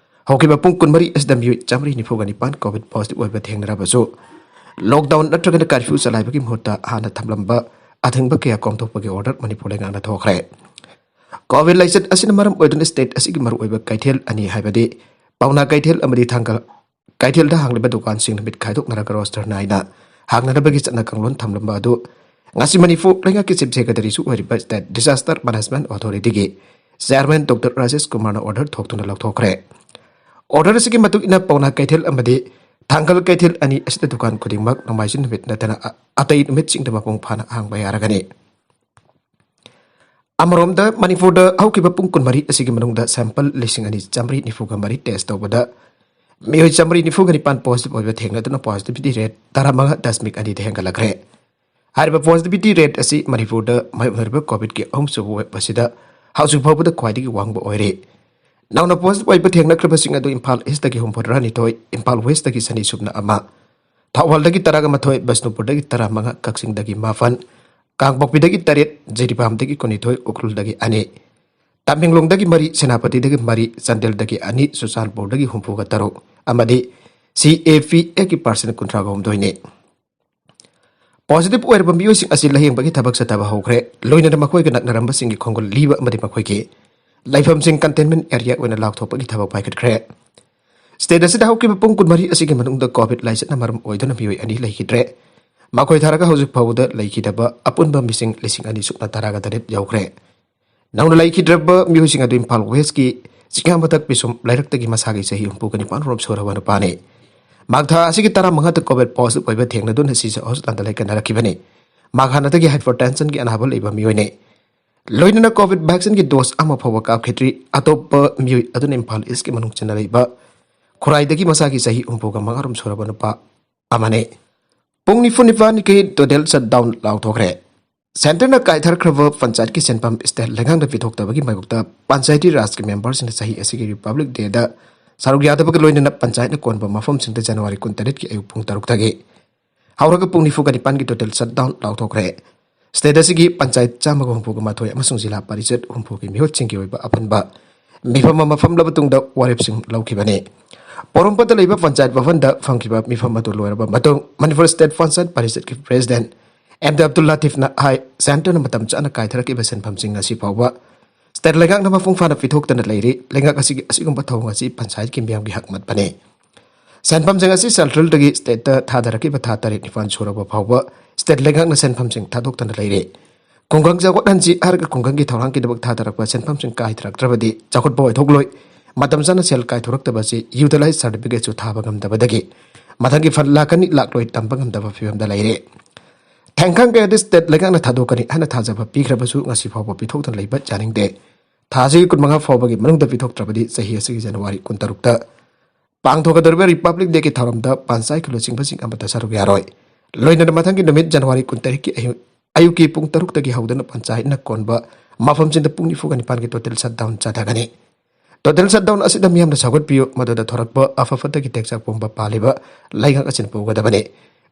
ꯍꯧꯈꯤꯕ ꯄꯨꯡ ꯀꯨꯟꯃꯔꯤ ꯑꯁꯤꯗ ꯃꯤꯑꯣꯏ ꯆꯥꯃꯔꯤ ꯅꯤꯐꯨꯒ ꯅꯤꯄꯥꯟ COVID positive ꯑꯣꯏꯕ ꯊꯦꯡꯅꯔꯕꯁꯨ, lockdown ꯅꯠꯇ꯭ꯔꯒꯅ curfew ꯆꯂꯥꯏꯕꯒꯤ ꯃꯍꯨꯠꯇ ꯍꯥꯟꯅ ꯊꯝꯂꯝꯕ ꯑꯊꯤꯡꯕ ꯀꯌꯥ ꯀꯣꯝꯊꯣꯛꯄꯒꯤ order ꯃꯅꯤꯄꯨꯔ ꯂꯩꯉꯥꯛꯅ ꯊꯣꯛꯈ꯭ꯔꯦ꯫ COVID ꯂꯥꯏꯆꯠ ꯑꯁꯤꯅ ꯃꯔꯝ ꯑꯣꯏꯗꯨꯅ state ꯑꯁꯤꯒꯤ ꯃꯔꯨꯑꯣꯏꯕ ꯀꯩꯊꯦꯜ ꯑꯅꯤ, ꯍꯥꯏꯕꯗꯤ ꯄꯥꯎꯅꯥ ꯀꯩꯊꯦꯜ ꯑꯃꯗꯤ ꯊꯥꯡꯒ ꯀꯩꯊꯦꯜꯗ ꯍꯥꯡꯂꯤꯕ ꯗꯨꯀꯥꯟꯁꯤꯡ ꯅꯨꯃꯤꯠ ꯈꯥꯏꯗꯣꯛꯅꯔꯒ roster ꯅꯥꯏꯅ ꯍꯥꯡꯅꯅꯕꯒꯤ ꯆꯠꯅ ꯀꯥꯡꯂꯣꯟ ꯊꯝꯂꯝꯕ ꯑꯗꯨ ꯉꯁꯤ ꯃꯅꯤꯄꯨꯔ ꯂꯩꯉꯥꯛꯀꯤ Chief Secretaryꯁꯨ ꯑꯣꯏꯔꯤꯕ State Disaster Management Authorityꯒꯤ Chairman Doctor Rajesh ꯀꯨꯃꯥꯔꯅ order ꯊꯣꯛꯇꯨꯅ ꯂꯧꯊꯣꯛꯈ꯭ꯔꯦ꯫ Order ꯑꯁꯤꯒꯤ ꯃꯇꯨꯡ ꯏꯟꯅ ꯄꯥꯎꯅꯥ ꯀꯩꯊꯦꯜ ꯑꯃꯗꯤ ꯊꯥꯡꯒꯜ ꯀꯩꯊꯦꯜ ꯑꯅꯤ ꯑꯁꯤꯗ ꯗꯨꯀꯥꯟ ꯈꯨꯗꯤꯡꯃꯛ ꯅꯣꯡꯃꯥꯏꯖꯤꯡ ꯅꯨꯃꯤꯠ ꯅꯠꯇꯅ ꯑ-, ꯑꯇꯩ ꯅꯨꯃꯤꯠꯁꯤꯡꯗ ꯃꯄꯨꯡ ꯐꯥꯅ ꯍꯥꯡꯕ ꯌꯥꯔꯒꯅꯤ꯫ ꯑꯃꯔꯣꯝꯗ, ꯃꯅꯤꯄꯨꯔꯗ ꯍꯧꯈꯤꯕ ꯄꯨꯡ ꯀꯨꯟꯃꯔꯤ ꯑꯁꯤꯒꯤ ꯃꯅꯨꯡꯗ sample ꯂꯤꯁꯤꯡ ꯑꯅꯤ ꯆꯥꯃꯔꯤ ꯅꯤꯐꯨꯒ ꯃꯔꯤ test ꯇꯧꯕꯗ ꯃꯤꯑꯣꯏ ꯆꯥꯃꯔꯤ ꯅꯤꯐꯨꯒ ꯅꯤꯄꯥꯟ positive ꯑꯣꯏꯕ ꯊꯦꯡꯅꯗꯨꯅ positivity rate ꯇꯔꯥꯃꯉꯥ ꯗꯁꯃꯤꯛ ꯑꯅꯤꯗ ꯍꯦꯟꯒꯠꯂꯛꯈ꯭ꯔꯦ꯫ ꯍꯥꯏꯔꯤꯕ positivity rate ꯑꯁꯤ ꯃꯅꯤꯄꯨꯔꯗ ꯃꯥꯌꯣꯛꯅꯔꯤꯕ COVID-ꯀꯤ ꯑꯍꯨꯝꯁꯨꯕ wave ꯑꯁꯤꯗ ꯍꯧꯖꯤꯛ ꯐꯥꯎꯕꯗ ꯈ꯭ꯋꯥꯏꯗꯒꯤ ꯋꯥꯡꯕ ꯑꯣꯏꯔꯤ꯫ ꯅꯧꯅ positive ꯑꯣꯏꯕ ꯊꯦꯡꯅꯈ꯭ꯔꯕꯁꯤꯡ ꯑꯗꯨ ꯏꯝꯐꯥꯜ East-ꯇꯒꯤ ꯍꯨꯝꯐꯨꯇꯔꯥꯅꯤꯊꯣꯏ, ꯏꯝꯐꯥꯜ West-ꯇꯒꯤ ꯁꯅꯤꯁꯨꯞꯅ ꯑꯃ, ꯊꯧꯕꯥꯜꯗꯒꯤ ꯇꯔꯥꯒ ꯃꯥꯊꯣꯏ, ꯕꯤꯁꯅꯨꯄꯨꯔꯗꯒꯤ ꯇꯔꯥꯃꯉꯥ, ꯀꯛꯆꯤꯡꯗꯒꯤ ꯃꯥꯄꯟ, ꯀꯥꯡꯄꯣꯛꯄꯤꯗꯒꯤ ꯇꯔꯦꯠ, ꯖꯤꯔꯤꯕꯥꯝꯗꯒꯤ ꯀꯨꯟꯅꯤꯊꯣꯏ, ꯎꯈ꯭ꯔꯨꯜꯗꯒꯤ ꯑꯅꯤ, ꯇꯃꯦꯡꯂꯣꯡꯗꯒꯤ ꯃꯔꯤ, ꯁꯦꯅꯥꯄꯇꯤꯗꯒꯤ ꯃꯔꯤ, ꯆꯥꯟꯗꯦꯜꯗꯒꯤ ꯑꯅꯤ, ꯆꯨꯔꯆꯥꯟꯄꯨꯔꯗꯒꯤ ꯍꯨꯝꯐꯨꯒ ꯇꯔꯨꯛ ꯑꯃꯗꯤ C A P F-ꯀꯤ percent ꯀꯨꯟꯊ꯭ꯔꯥꯒ ꯍꯨꯝꯗꯣꯏꯅꯤ꯫ Positive ꯑꯣꯏꯔꯕ ꯃꯤꯑꯣꯏꯁꯤꯡ ꯑꯁꯤ ꯂꯥꯌꯦꯡꯕꯒꯤ ꯊꯕꯛ ꯆꯠꯊꯕ ꯍꯧꯈ꯭ꯔꯦ꯫ ꯂꯣꯏꯅꯅ ꯃꯈꯣꯏꯒ ꯅꯛꯅꯔꯝꯕꯁꯤꯡꯒꯤ ꯈꯣꯡꯒꯨꯜ ꯂꯤꯕ ꯑꯃꯗꯤ ꯃꯈꯣꯏꯒꯤ ꯂꯩꯐꯝꯁꯤꯡ containment area ꯑꯣꯏꯅ ꯂꯥꯎꯊꯣꯛꯄꯒꯤ ꯊꯕꯛ ꯄꯥꯏꯈꯠꯈ꯭ꯔꯦ꯫ State ꯑꯁꯤꯗ ꯍꯧꯈꯤꯕ ꯄꯨꯡ ꯀꯨꯟꯃꯔꯤ ꯑꯁꯤꯒꯤ ꯃꯅꯨꯡꯗ COVID ꯂꯥꯏꯆꯠꯅ ꯃꯔꯝ ꯑꯣꯏꯗꯨꯅ ꯃꯤꯑꯣꯏ ꯑꯅꯤ ꯂꯩꯈꯤꯗ꯭ꯔꯦ꯫ ꯃꯈꯣꯏ ꯊꯥꯔꯒ ꯍꯧꯖꯤꯛ ꯐꯥꯎꯕꯗ ꯂꯩꯈꯤꯗꯕ ꯑꯄꯨꯟꯕ ꯃꯤꯁꯤꯡ ꯂꯤꯁꯤꯡ ꯑꯅꯤ ꯁꯨꯞꯅ ꯇꯔꯥꯒ ꯇꯔꯦꯠ ꯌꯧꯈ꯭ꯔꯦ꯫ ꯅꯧꯅ ꯂꯩꯈꯤꯗ꯭ꯔꯕ ꯃꯤꯑꯣꯏꯁꯤꯡ ꯑꯗꯨ ꯏꯝꯐꯥꯜ West-ꯀꯤ ꯆꯤꯡꯌꯥꯝꯊꯛ ꯄꯤꯁꯨꯝ ꯂꯩꯔꯛꯇꯒꯤ ꯃꯁꯥꯒꯤ ꯆꯍꯤ ꯍꯨꯝꯐꯨꯒ ꯅꯤꯄꯥꯟ ꯔꯣꯝ ꯁꯨꯔꯕ ꯅꯨꯄꯥꯅꯤ꯫ ꯃꯍꯥꯛ ꯊꯥ ꯑꯁꯤꯒꯤ ꯇꯔꯥꯃꯉꯥꯗ COVID positive ꯑꯣꯏꯕ ꯊꯦꯡꯅꯗꯨꯅ ꯁꯤꯖ hospital-ꯗ ꯂꯥꯏꯀꯠꯅꯔꯛꯈꯤꯕꯅꯤ꯫ ꯃꯍꯥꯛ ꯍꯥꯟꯅꯗꯒꯤ hypertension-ꯒꯤ ꯑꯅꯥꯕ ꯂꯩꯕ ꯃꯤꯑꯣꯏꯅꯤ꯫ ꯂꯣꯏꯅꯅ COVID vaccine-ꯒꯤ dose ꯑꯃ ꯐꯥꯎꯕ ꯀꯥꯞꯈꯤꯗ꯭ꯔꯤ꯫ ꯑꯇꯣꯞꯄ ꯃꯤꯑꯣꯏ ꯑꯗꯨꯅ ꯏꯝꯐꯥꯜ East-ꯀꯤ ꯃꯅꯨꯡ ꯆꯟꯅ ꯂꯩꯕ ꯈꯨꯔꯥꯏꯗꯒꯤ ꯃꯁꯥꯒꯤ ꯆꯍꯤ ꯍꯨꯝꯐꯨꯒ ꯃꯉꯥ ꯔꯣꯝ ꯁꯨꯔꯕ ꯅꯨꯄꯥ ꯑꯃꯅꯤ꯫ ꯄꯨꯡ ꯅꯤꯐꯨ ꯅꯤꯄꯥꯟꯒꯤ total shutdown ꯂꯥꯎꯊꯣꯛꯈ꯭ꯔꯦ꯫ Centre-ꯅ ꯀꯥꯏꯊꯔꯛꯈ꯭ꯔꯕ ꯄꯟꯆꯥꯌꯠꯀꯤ ꯁꯦꯟꯐꯝ state ꯂꯩꯉꯥꯛꯅ ꯄꯤꯊꯣꯛꯇꯕꯒꯤ ꯃꯥꯌꯣꯛꯇ ꯄꯟꯆꯥꯌꯇꯤ ꯔꯥꯖꯀꯤ member-ꯁꯤꯡꯅ ꯆꯍꯤ ꯑꯁꯤꯒꯤ Republic Day-ꯗ ꯁꯔꯨꯛ ꯌꯥꯗꯕꯒ ꯂꯣꯏꯅꯅ ꯄꯟꯆꯥꯌꯠꯅ ꯀꯣꯟꯕ ꯃꯐꯝꯁꯤꯡꯗ January ꯀꯨꯟꯇꯔꯦꯠꯀꯤ ꯑꯌꯨꯛ ꯄꯨꯡ ꯇꯔꯨꯛꯇꯒꯤ ꯍꯧꯔꯒ ꯄꯨꯡ ꯅꯤꯐꯨꯒ ꯅꯤꯄꯥꯟꯒꯤ total shutdown ꯂꯥꯎꯊꯣꯛꯈ꯭ꯔꯦ꯫ State ꯑꯁꯤꯒꯤ ꯄꯟꯆꯥꯌꯠ ꯆꯥꯝꯃꯒ ꯍꯨꯝꯐꯨꯒ ꯃꯥꯊꯣꯏ ꯑꯃꯁꯨꯡ ꯖꯤꯂꯥ ꯄꯔꯤꯁꯠ ꯍꯨꯝꯐꯨꯒꯤ ꯃꯤꯍꯨꯠꯁꯤꯡꯒꯤ ꯑꯣꯏꯕ ꯑꯄꯨꯟꯕ ꯃꯤꯐꯝ ꯑꯃ ꯐꯝꯂꯕ ꯇꯨꯡꯗ ꯋꯥꯔꯦꯞꯁꯤꯡ ꯂꯧꯈꯤꯕꯅꯤ꯫ ꯄꯣꯔꯣꯝꯄꯥꯠꯇ ꯂꯩꯕ ꯄꯟꯆꯥꯌꯠ ꯚꯕꯟꯗ ꯐꯝꯈꯤꯕ ꯃꯤꯐꯝ ꯑꯗꯨ ꯂꯣꯏꯔꯕ ꯃꯇꯨꯡ Manipur State panchayat ꯄꯔꯤꯁꯠꯀꯤ President M D Abdul ꯂꯥꯇꯤꯐꯅ ꯍꯥꯏ, Centre-ꯅ ꯃꯇꯝ ꯆꯥꯅ ꯀꯥꯏꯊꯔꯛꯈꯤꯕ ꯁꯦꯟꯐꯝꯁꯤꯡ ꯉꯁꯤ ꯐꯥꯎꯕ state ꯂꯩꯉꯥꯛꯅ ꯃꯄꯨꯡ ꯐꯥꯅ ꯄꯤꯊꯣꯛꯇꯅ ꯂꯩꯔꯤ꯫ ꯂꯩꯉꯥꯛ ꯑꯁꯤꯒꯤ ꯑꯁꯤꯒꯨꯝꯕ ꯊꯧꯑꯣꯡ ꯑꯁꯤ ꯄꯟꯆꯥꯌꯠꯀꯤ ꯃꯤꯌꯥꯝꯒꯤ ꯍꯛ ꯃꯠꯄꯅꯤ꯫ ꯁꯦꯟꯐꯝꯁꯤꯡ ꯑꯁꯤ central-ꯗꯒꯤ state-ꯇ ꯊꯥꯗꯔꯛꯈꯤꯕ ꯊꯥ ꯇꯔꯦꯠ ꯅꯤꯄꯥꯟ ꯁꯨꯔꯕ ꯐꯥꯎꯕ state ꯂꯩꯉꯥꯛꯅ ꯁꯦꯟꯐꯝꯁꯤꯡ ꯊꯥꯗꯣꯛꯇꯅ ꯂꯩꯔꯦ꯫ ꯈꯨꯡꯒꯪ ꯆꯥꯎꯈꯠꯍꯟꯁꯤ ꯍꯥꯏꯔꯒ ꯈꯨꯡꯒꯪꯒꯤ ꯊꯧꯔꯥꯡꯒꯤꯗꯃꯛ ꯊꯥꯗꯔꯛꯄ ꯁꯦꯟꯐꯝꯁꯤꯡ ꯀꯥꯏꯊꯔꯛꯇ꯭ꯔꯕꯗꯤ ꯆꯥꯎꯈꯠꯄ ꯑꯣꯏꯊꯣꯛꯂꯣꯏ꯫ ꯃꯇꯝ ꯆꯥꯅ ꯁꯦꯜ ꯀꯥꯏꯊꯣꯔꯛꯇꯕ ꯑꯁꯤ utilize certificate-ꯁꯨ ꯊꯥꯕ ꯉꯝꯗꯕꯗꯒꯤ ꯃꯊꯪꯒꯤ fund ꯂꯥꯛꯀꯅꯤ ꯂꯥꯛꯂꯣꯏ ꯇꯝꯕ ꯉꯝꯗꯕ ꯐꯤꯕꯝꯗ ꯂꯩꯔꯦ꯫ ꯊꯦꯡꯈꯥꯡ ꯀꯌꯥꯗꯤ state ꯂꯩꯉꯥꯛꯅ ꯊꯥꯗꯣꯛꯀꯅꯤ ꯍꯥꯏꯅ ꯊꯥꯖꯕ ꯄꯤꯈ꯭ꯔꯕꯁꯨ ꯉꯁꯤ ꯐꯥꯎꯕ ꯄꯤꯊꯣꯛꯇꯅ ꯂꯩꯕ ꯌꯥꯅꯤꯡꯗꯦ꯫ ꯊꯥ ꯑꯁꯤꯒꯤ ꯀꯨꯟꯃꯉꯥ ꯐꯥꯎꯕꯒꯤ ꯃꯅꯨꯡꯗ ꯄꯤꯊꯣꯛꯇ꯭ꯔꯕꯗꯤ ꯆꯍꯤ ꯑꯁꯤꯒꯤ January ꯀꯨꯟꯇꯔꯨꯛꯇ ꯄꯥꯡꯊꯣꯛꯀꯗꯧꯔꯤꯕ Republic Day-ꯒꯤ ꯊꯧꯔꯝꯗ ꯄꯟꯆꯥꯌꯠꯀꯤ ꯂꯨꯆꯤꯡꯕꯁꯤꯡ ꯑꯃꯠꯇ ꯁꯔꯨꯛ ꯌꯥꯔꯣꯏ꯫ ꯂꯣꯏꯅꯅ ꯃꯊꯪꯒꯤ ꯅꯨꯃꯤꯠ January ꯀꯨꯟꯇꯔꯦꯠꯀꯤ ꯑꯌꯨꯛ, ꯑꯌꯨꯛꯀꯤ ꯄꯨꯡ ꯇꯔꯨꯛꯇꯒꯤ ꯍꯧꯗꯨꯅ ꯄꯟꯆꯥꯌꯠꯅ ꯀꯣꯟꯕ ꯃꯐꯝꯁꯤꯡꯗ ꯄꯨꯡ ꯅꯤꯐꯨꯒ ꯅꯤꯄꯥꯟꯒꯤ total shutdown ꯆꯠꯊꯒꯅꯤ꯫ Total shutdown ꯑꯁꯤꯗ ꯃꯤꯌꯥꯝꯅ ꯁꯧꯒꯠꯄꯤꯌꯨ, ꯃꯗꯨꯗ ꯊꯣꯔꯛꯄ ꯑꯐ ꯐꯠꯇꯒꯤ ꯇꯦꯛꯆ ꯄꯨꯝꯕ ꯄꯥꯜꯂꯤꯕ ꯂꯩꯉꯥꯛ ꯑꯁꯤꯅ ꯄꯨꯒꯗꯕꯅꯤ꯫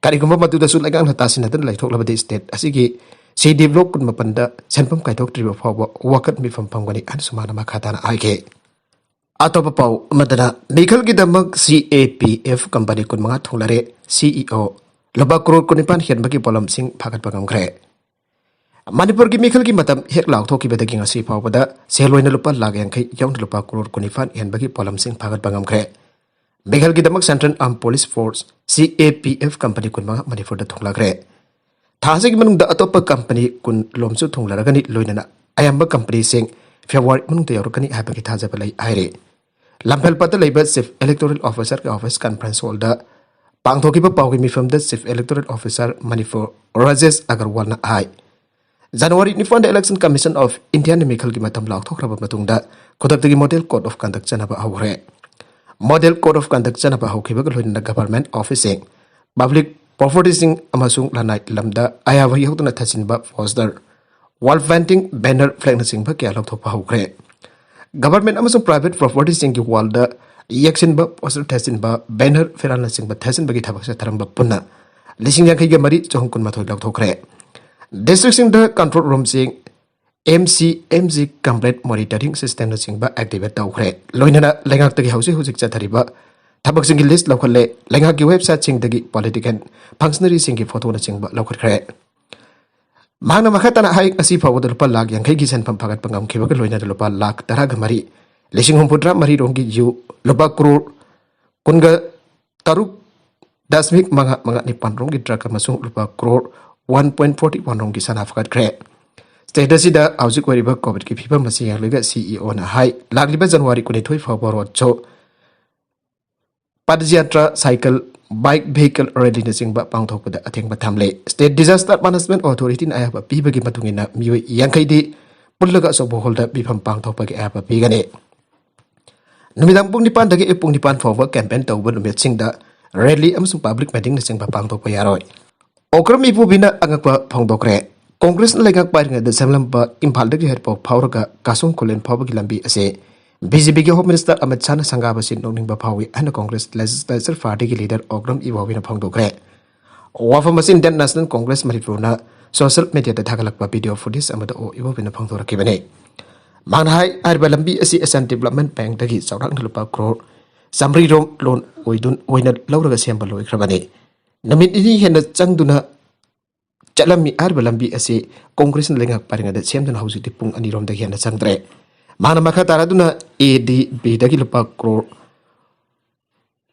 ꯀꯔꯤꯒꯨꯝꯕ ꯃꯗꯨꯗꯁꯨ ꯂꯩꯉꯥꯛꯅ ꯇꯥꯁꯤꯟꯅꯗꯨꯅ ꯂꯩꯊꯣꯛꯂꯕꯗꯤ state ꯑꯁꯤꯒꯤ C D block ꯀꯨꯟꯃꯥꯄꯟꯗ ꯁꯦꯟꯐꯝ ꯀꯥꯏꯊꯣꯛꯇ꯭ꯔꯤꯕ ꯐꯥꯎꯕ ꯋꯥꯀꯠ ꯃꯤꯐꯝ ꯐꯝꯒꯅꯤ ꯍꯥꯏꯅꯁꯨ ꯃꯥꯅ ꯃꯈꯥ ꯇꯥꯅ ꯍꯥꯏꯈꯤ꯫ ꯑꯇꯣꯞꯄ ꯄꯥꯎ ꯑꯃꯗꯅ, ꯃꯤꯈꯜꯒꯤꯗꯃꯛ C A P F company ꯀꯨꯟꯃꯉꯥ ꯊꯨꯡꯂꯔꯦ, C E O ꯂꯨꯄꯥ ꯀ꯭ꯔꯣꯔ ꯀꯨꯟꯅꯤꯄꯥꯟ ꯍꯦꯟꯕꯒꯤ ꯄꯣꯠꯂꯝꯁꯤꯡ ꯐꯥꯒꯠꯄ ꯉꯝꯈ꯭ꯔꯦ꯫ ꯃꯅꯤꯄꯨꯔꯒꯤ ꯃꯤꯈꯜꯒꯤ ꯃꯇꯝ ꯍꯦꯛ ꯂꯥꯎꯊꯣꯛꯈꯤꯕꯗꯒꯤ ꯉꯁꯤ ꯐꯥꯎꯕꯗ ꯁꯦꯜ ꯑꯣꯏꯅ ꯂꯨꯄꯥ ꯂꯥꯈ ꯌꯥꯡꯈꯩ ꯌꯧꯅ ꯂꯨꯄꯥ ꯀ꯭ꯔꯣꯔ ꯀꯨꯟꯅꯤꯄꯥꯟ ꯍꯦꯟꯕꯒꯤ ꯄꯣꯠꯂꯝꯁꯤꯡ ꯐꯥꯒꯠꯄ ꯉꯝꯈ꯭ꯔꯦ꯫ ꯃꯤꯈꯜꯒꯤꯗꯃꯛ Central Armed Police Force, C A P F company ꯀꯨꯟꯃꯉꯥ ꯃꯅꯤꯄꯨꯔꯗ ꯊꯨꯡꯂꯈ꯭ꯔꯦ꯫ ꯊꯥ ꯑꯁꯤꯒꯤ ꯃꯅꯨꯡꯗ ꯑꯇꯣꯞꯄ company ꯀꯨꯟ ꯂꯣꯝꯁꯨ ꯊꯨꯡꯂꯔꯒꯅꯤ, ꯂꯣꯏꯅꯅ ꯑꯌꯥꯝꯕ companyꯁꯤꯡ February ꯃꯅꯨꯡꯗ ꯌꯧꯔꯛꯀꯅꯤ ꯍꯥꯏꯕꯒꯤ ꯊꯥꯖꯕ ꯂꯩ ꯍꯥꯏꯔꯤ꯫ ꯂꯝꯐꯦꯜꯄꯥꯠꯇ ꯂꯩꯕ Chief Electoral Officerꯒꯤ office conference hallꯗ ꯄꯥꯡꯊꯣꯛꯈꯤꯕ ꯄꯥꯎꯒꯤ ꯃꯤꯐꯝꯗ Chief Electoral Officer Manipur Rajesh ꯑꯒꯔꯋꯥꯜꯅ ꯍꯥꯏ, January ꯅꯤꯄꯥꯟꯗ Election Commission of Indiaꯅ ꯃꯤꯈꯜꯒꯤ ꯃꯇꯝ ꯂꯥꯎꯊꯣꯛꯈ꯭ꯔꯕ ꯃꯇꯨꯡꯗ ꯈꯨꯗꯛꯇꯒꯤ Model Code of Conduct ꯆꯠꯅꯕ ꯍꯧꯈ꯭ꯔꯦ꯫ Model Code of Conduct ꯆꯠꯅꯕ ꯍꯧꯈꯤꯕꯒ ꯂꯣꯏꯅꯅ government officeꯁꯤꯡ, public propertyꯁꯤꯡ ꯑꯃꯁꯨꯡ ꯂꯅꯥꯏ ꯂꯝꯗ ꯑꯌꯥꯕ ꯌꯥꯎꯗꯅ ꯊꯥꯖꯤꯟꯕ poster, wall painting, banner, flagꯅꯆꯤꯡꯕ ꯀꯌꯥ ꯂꯧꯊꯣꯛꯄ ꯍꯧꯈ꯭ꯔꯦ꯫ Government ꯑꯃꯁꯨꯡ private propertyꯁꯤꯡꯒꯤ wallꯗ ꯌꯦꯛꯁꯤꯟꯕ, poster ꯊꯥꯖꯤꯟꯕ, banner, ꯐꯤꯔꯥꯜꯅꯆꯤꯡꯕ ꯊꯥꯖꯤꯟꯕꯒꯤ ꯊꯕꯛ ꯆꯠꯊꯔꯝꯕ ꯄꯨꯟꯅ ꯂꯤꯁꯤꯡ ꯌꯥꯡꯈꯩꯒ ꯃꯔꯤ ꯆꯍꯨꯝ ꯀꯨꯟꯃꯥꯊꯣꯏ ꯂꯧꯊꯣꯛꯈ꯭ꯔꯦ꯫ Districtꯁꯤꯡꯗ control roomꯁꯤꯡ, M C M G complaint monitoring systemꯅꯆꯤꯡꯕ activate ꯇꯧꯈ꯭ꯔꯦ꯫ ꯂꯣꯏꯅꯅ ꯂꯩꯉꯥꯛꯇꯒꯤ ꯍꯧꯖꯤꯛ ꯍꯧꯖꯤꯛ ꯆꯠꯊꯔꯤꯕ ꯊꯕꯛꯁꯤꯡꯒꯤ list ꯂꯧꯈꯠꯂꯦ꯫ ꯂꯩꯉꯥꯛꯀꯤ websiteꯁꯤꯡꯗꯒꯤ political functionaryꯁꯤꯡꯒꯤ photoꯅꯆꯤꯡꯕ ꯂꯧꯈꯠꯈ꯭ꯔꯦ꯫ ꯃꯍꯥꯛꯅ ꯃꯈꯥ ꯇꯥꯅ ꯍꯥꯏ, ꯉꯁꯤ ꯐꯥꯎꯕꯗ ꯂꯨꯄꯥ ꯂꯥꯈ ꯌꯥꯡꯈꯩꯒꯤ ꯁꯦꯟꯐꯝ ꯐꯥꯒꯠꯄ ꯉꯝꯈꯤꯕꯒ ꯂꯣꯏꯅꯅ ꯂꯨꯄꯥ ꯂꯥꯈ ꯇꯔꯥꯒ ꯃꯔꯤ, ꯂꯤꯁꯤꯡ ꯍꯨꯝꯐꯨꯇꯔꯥ ꯃꯔꯤ ꯔꯣꯝꯒꯤ ꯌꯨ, ꯂꯨꯄꯥ ꯀ꯭ꯔꯣꯔ ꯀꯨꯟꯒ ꯇꯔꯨꯛ ꯗꯁꯃꯤꯛ ꯃꯉꯥ ꯃꯉꯥ ꯅꯤꯄꯥꯟ ꯔꯣꯝꯒꯤ drug ꯑꯃꯁꯨꯡ ꯂꯨꯄꯥ crore one point forty one ꯔꯣꯝꯒꯤ ꯁꯅꯥ ꯐꯥꯒꯠꯈ꯭ꯔꯦ꯫ State ꯑꯁꯤꯗ ꯍꯧꯖꯤꯛ ꯑꯣꯏꯔꯤꯕ COVIDꯀꯤ ꯐꯤꯕꯝ ꯑꯁꯤ ꯌꯦꯡꯂꯒ CEO ꯅ ꯍꯥꯏ, ꯂꯥꯛꯂꯤꯕ January ꯀꯨꯟꯅꯤꯊꯣꯏ ꯐꯥꯎꯕ road show, ꯄꯗꯌꯥꯇ꯭ꯔꯥ, cycle, bike, vehicle rallyꯅꯆꯤꯡꯕ ꯄꯥꯡꯊꯣꯛꯄꯗ ꯑꯊꯤꯡꯕ ꯊꯝꯂꯦ꯫ State Disaster Management Authorityꯅ ꯑꯌꯥꯕ ꯄꯤꯕꯒꯤ ꯃꯇꯨꯡ ꯏꯟꯅ ꯃꯤꯑꯣꯏ ꯌꯥꯡꯈꯩꯗꯤ ꯄꯨꯜꯂꯒ ꯑꯆꯧꯕ hallꯗ ꯃꯤꯐꯝ ꯄꯥꯡꯊꯣꯛꯄꯒꯤ ꯑꯌꯥꯕ ꯄꯤꯒꯅꯤ꯫ ꯅꯨꯃꯤꯗꯥꯡ ꯄꯨꯡ ꯅꯤꯄꯥꯟꯗꯒꯤ ꯑꯌꯨꯛ ꯄꯨꯡ ꯅꯤꯄꯥꯟ ꯐꯥꯎꯕ campaign ꯇꯧꯕ ꯅꯨꯃꯤꯠꯁꯤꯡꯗ rally ꯑꯃꯁꯨꯡ public meetingꯅꯆꯤꯡꯕ ꯄꯥꯡꯊꯣꯛꯄ ꯌꯥꯔꯣꯏ꯫ ꯑꯣꯀ꯭ꯔꯝ ꯏꯕꯣꯕꯤꯅ ꯑꯉꯛꯄ ꯐꯣꯡꯗꯣꯛꯈ꯭ꯔꯦ꯫ ꯀꯣꯡꯒ꯭ꯔꯦꯁꯅ ꯂꯩꯉꯥꯛ ꯄꯥꯏꯔꯤꯉꯩꯗ ꯁꯦꯝꯂꯝꯕ ꯏꯝꯐꯥꯜꯗꯒꯤ ꯍꯦꯠꯄꯧ ꯐꯥꯎꯔꯒ ꯀꯥꯁꯨꯡ ꯈꯨꯂꯦꯟ ꯐꯥꯎꯕꯒꯤ ꯂꯝꯕꯤ ꯑꯁꯤ ꯕꯤ ꯖꯦ ꯄꯤꯒꯤ ꯍꯣꯝ ꯃꯤꯅꯤꯁꯇꯔ ꯑꯃꯤꯠ ꯁꯥꯍꯅ ꯁꯪꯒꯥꯕꯁꯤ ꯅꯣꯛꯅꯤꯡꯕ ꯐꯥꯎꯏ ꯍꯥꯏꯅ ꯀꯣꯡꯒ꯭ꯔꯦꯁ ꯂꯦꯖꯤꯁꯂꯦꯆꯔ ꯄꯥꯔꯇꯤꯒꯤ ꯂꯤꯗꯔ ꯑꯣꯀ꯭ꯔꯝ ꯏꯕꯣꯕꯤꯅ ꯐꯣꯡꯗꯣꯛꯈ꯭ꯔꯦ꯫ ꯋꯥꯐꯝ ꯑꯁꯤ ꯏꯟꯗꯤꯌꯟ ꯅꯦꯁꯅꯦꯜ ꯀꯣꯡꯒ꯭ꯔꯦꯁ ꯃꯅꯤꯄꯨꯔꯅ ꯁꯣꯁꯤꯌꯦꯜ ꯃꯤꯗꯤꯌꯥꯗ ꯊꯥꯒꯠꯂꯛꯄ ꯚꯤꯗꯤꯑꯣ ꯐꯨꯇꯦꯖ ꯑꯃꯗ ꯑꯣ ꯏꯕꯣꯕꯤꯅ ꯐꯣꯡꯗꯣꯔꯛꯈꯤꯕꯅꯤ꯫ ꯃꯥꯅ ꯍꯥꯏ, ꯍꯥꯏꯔꯤꯕ ꯂꯝꯕꯤ ꯑꯁꯤ ꯑꯦꯁꯤꯌꯥꯟ ꯗꯤꯕꯂꯞꯃꯦꯟ ꯕꯦꯡꯛꯇꯒꯤ ꯆꯥꯎꯔꯥꯛꯅ ꯂꯨꯄꯥ ꯀ꯭ꯔꯣꯔ ꯆꯥꯃꯔꯤ ꯔꯣꯝ ꯂꯣꯟ ꯑꯣꯏꯗꯨꯅ, ꯑꯣꯏꯅ ꯂꯧꯔꯒ ꯁꯦꯝꯕ ꯂꯣꯏꯈ꯭ꯔꯕꯅꯤ꯫ ꯅꯨꯃꯤꯠ ꯅꯤꯅꯤ ꯍꯦꯟꯅ ꯆꯪꯗꯨꯅ ꯆꯠꯂꯝꯃꯤ꯫ ꯍꯥꯏꯔꯤꯕ ꯂꯝꯕꯤ ꯑꯁꯤ ꯀꯣꯡꯒ꯭ꯔꯦꯁꯅ ꯂꯩꯉꯥꯛ ꯄꯥꯏꯔꯤꯉꯩꯗ ꯁꯦꯝꯗꯨꯅ ꯍꯧꯖꯤꯛꯇꯤ ꯄꯨꯡ ꯑꯅꯤꯔꯣꯝꯗꯒꯤ ꯍꯦꯟꯅ ꯆꯪꯗ꯭ꯔꯦ꯫ ꯃꯥꯅ ꯃꯈꯥ ꯇꯥꯔꯗꯨꯅ ꯑꯦ ꯗꯤ ꯕꯤꯗꯒꯤ ꯂꯨꯄꯥ ꯀ꯭ꯔꯣꯔ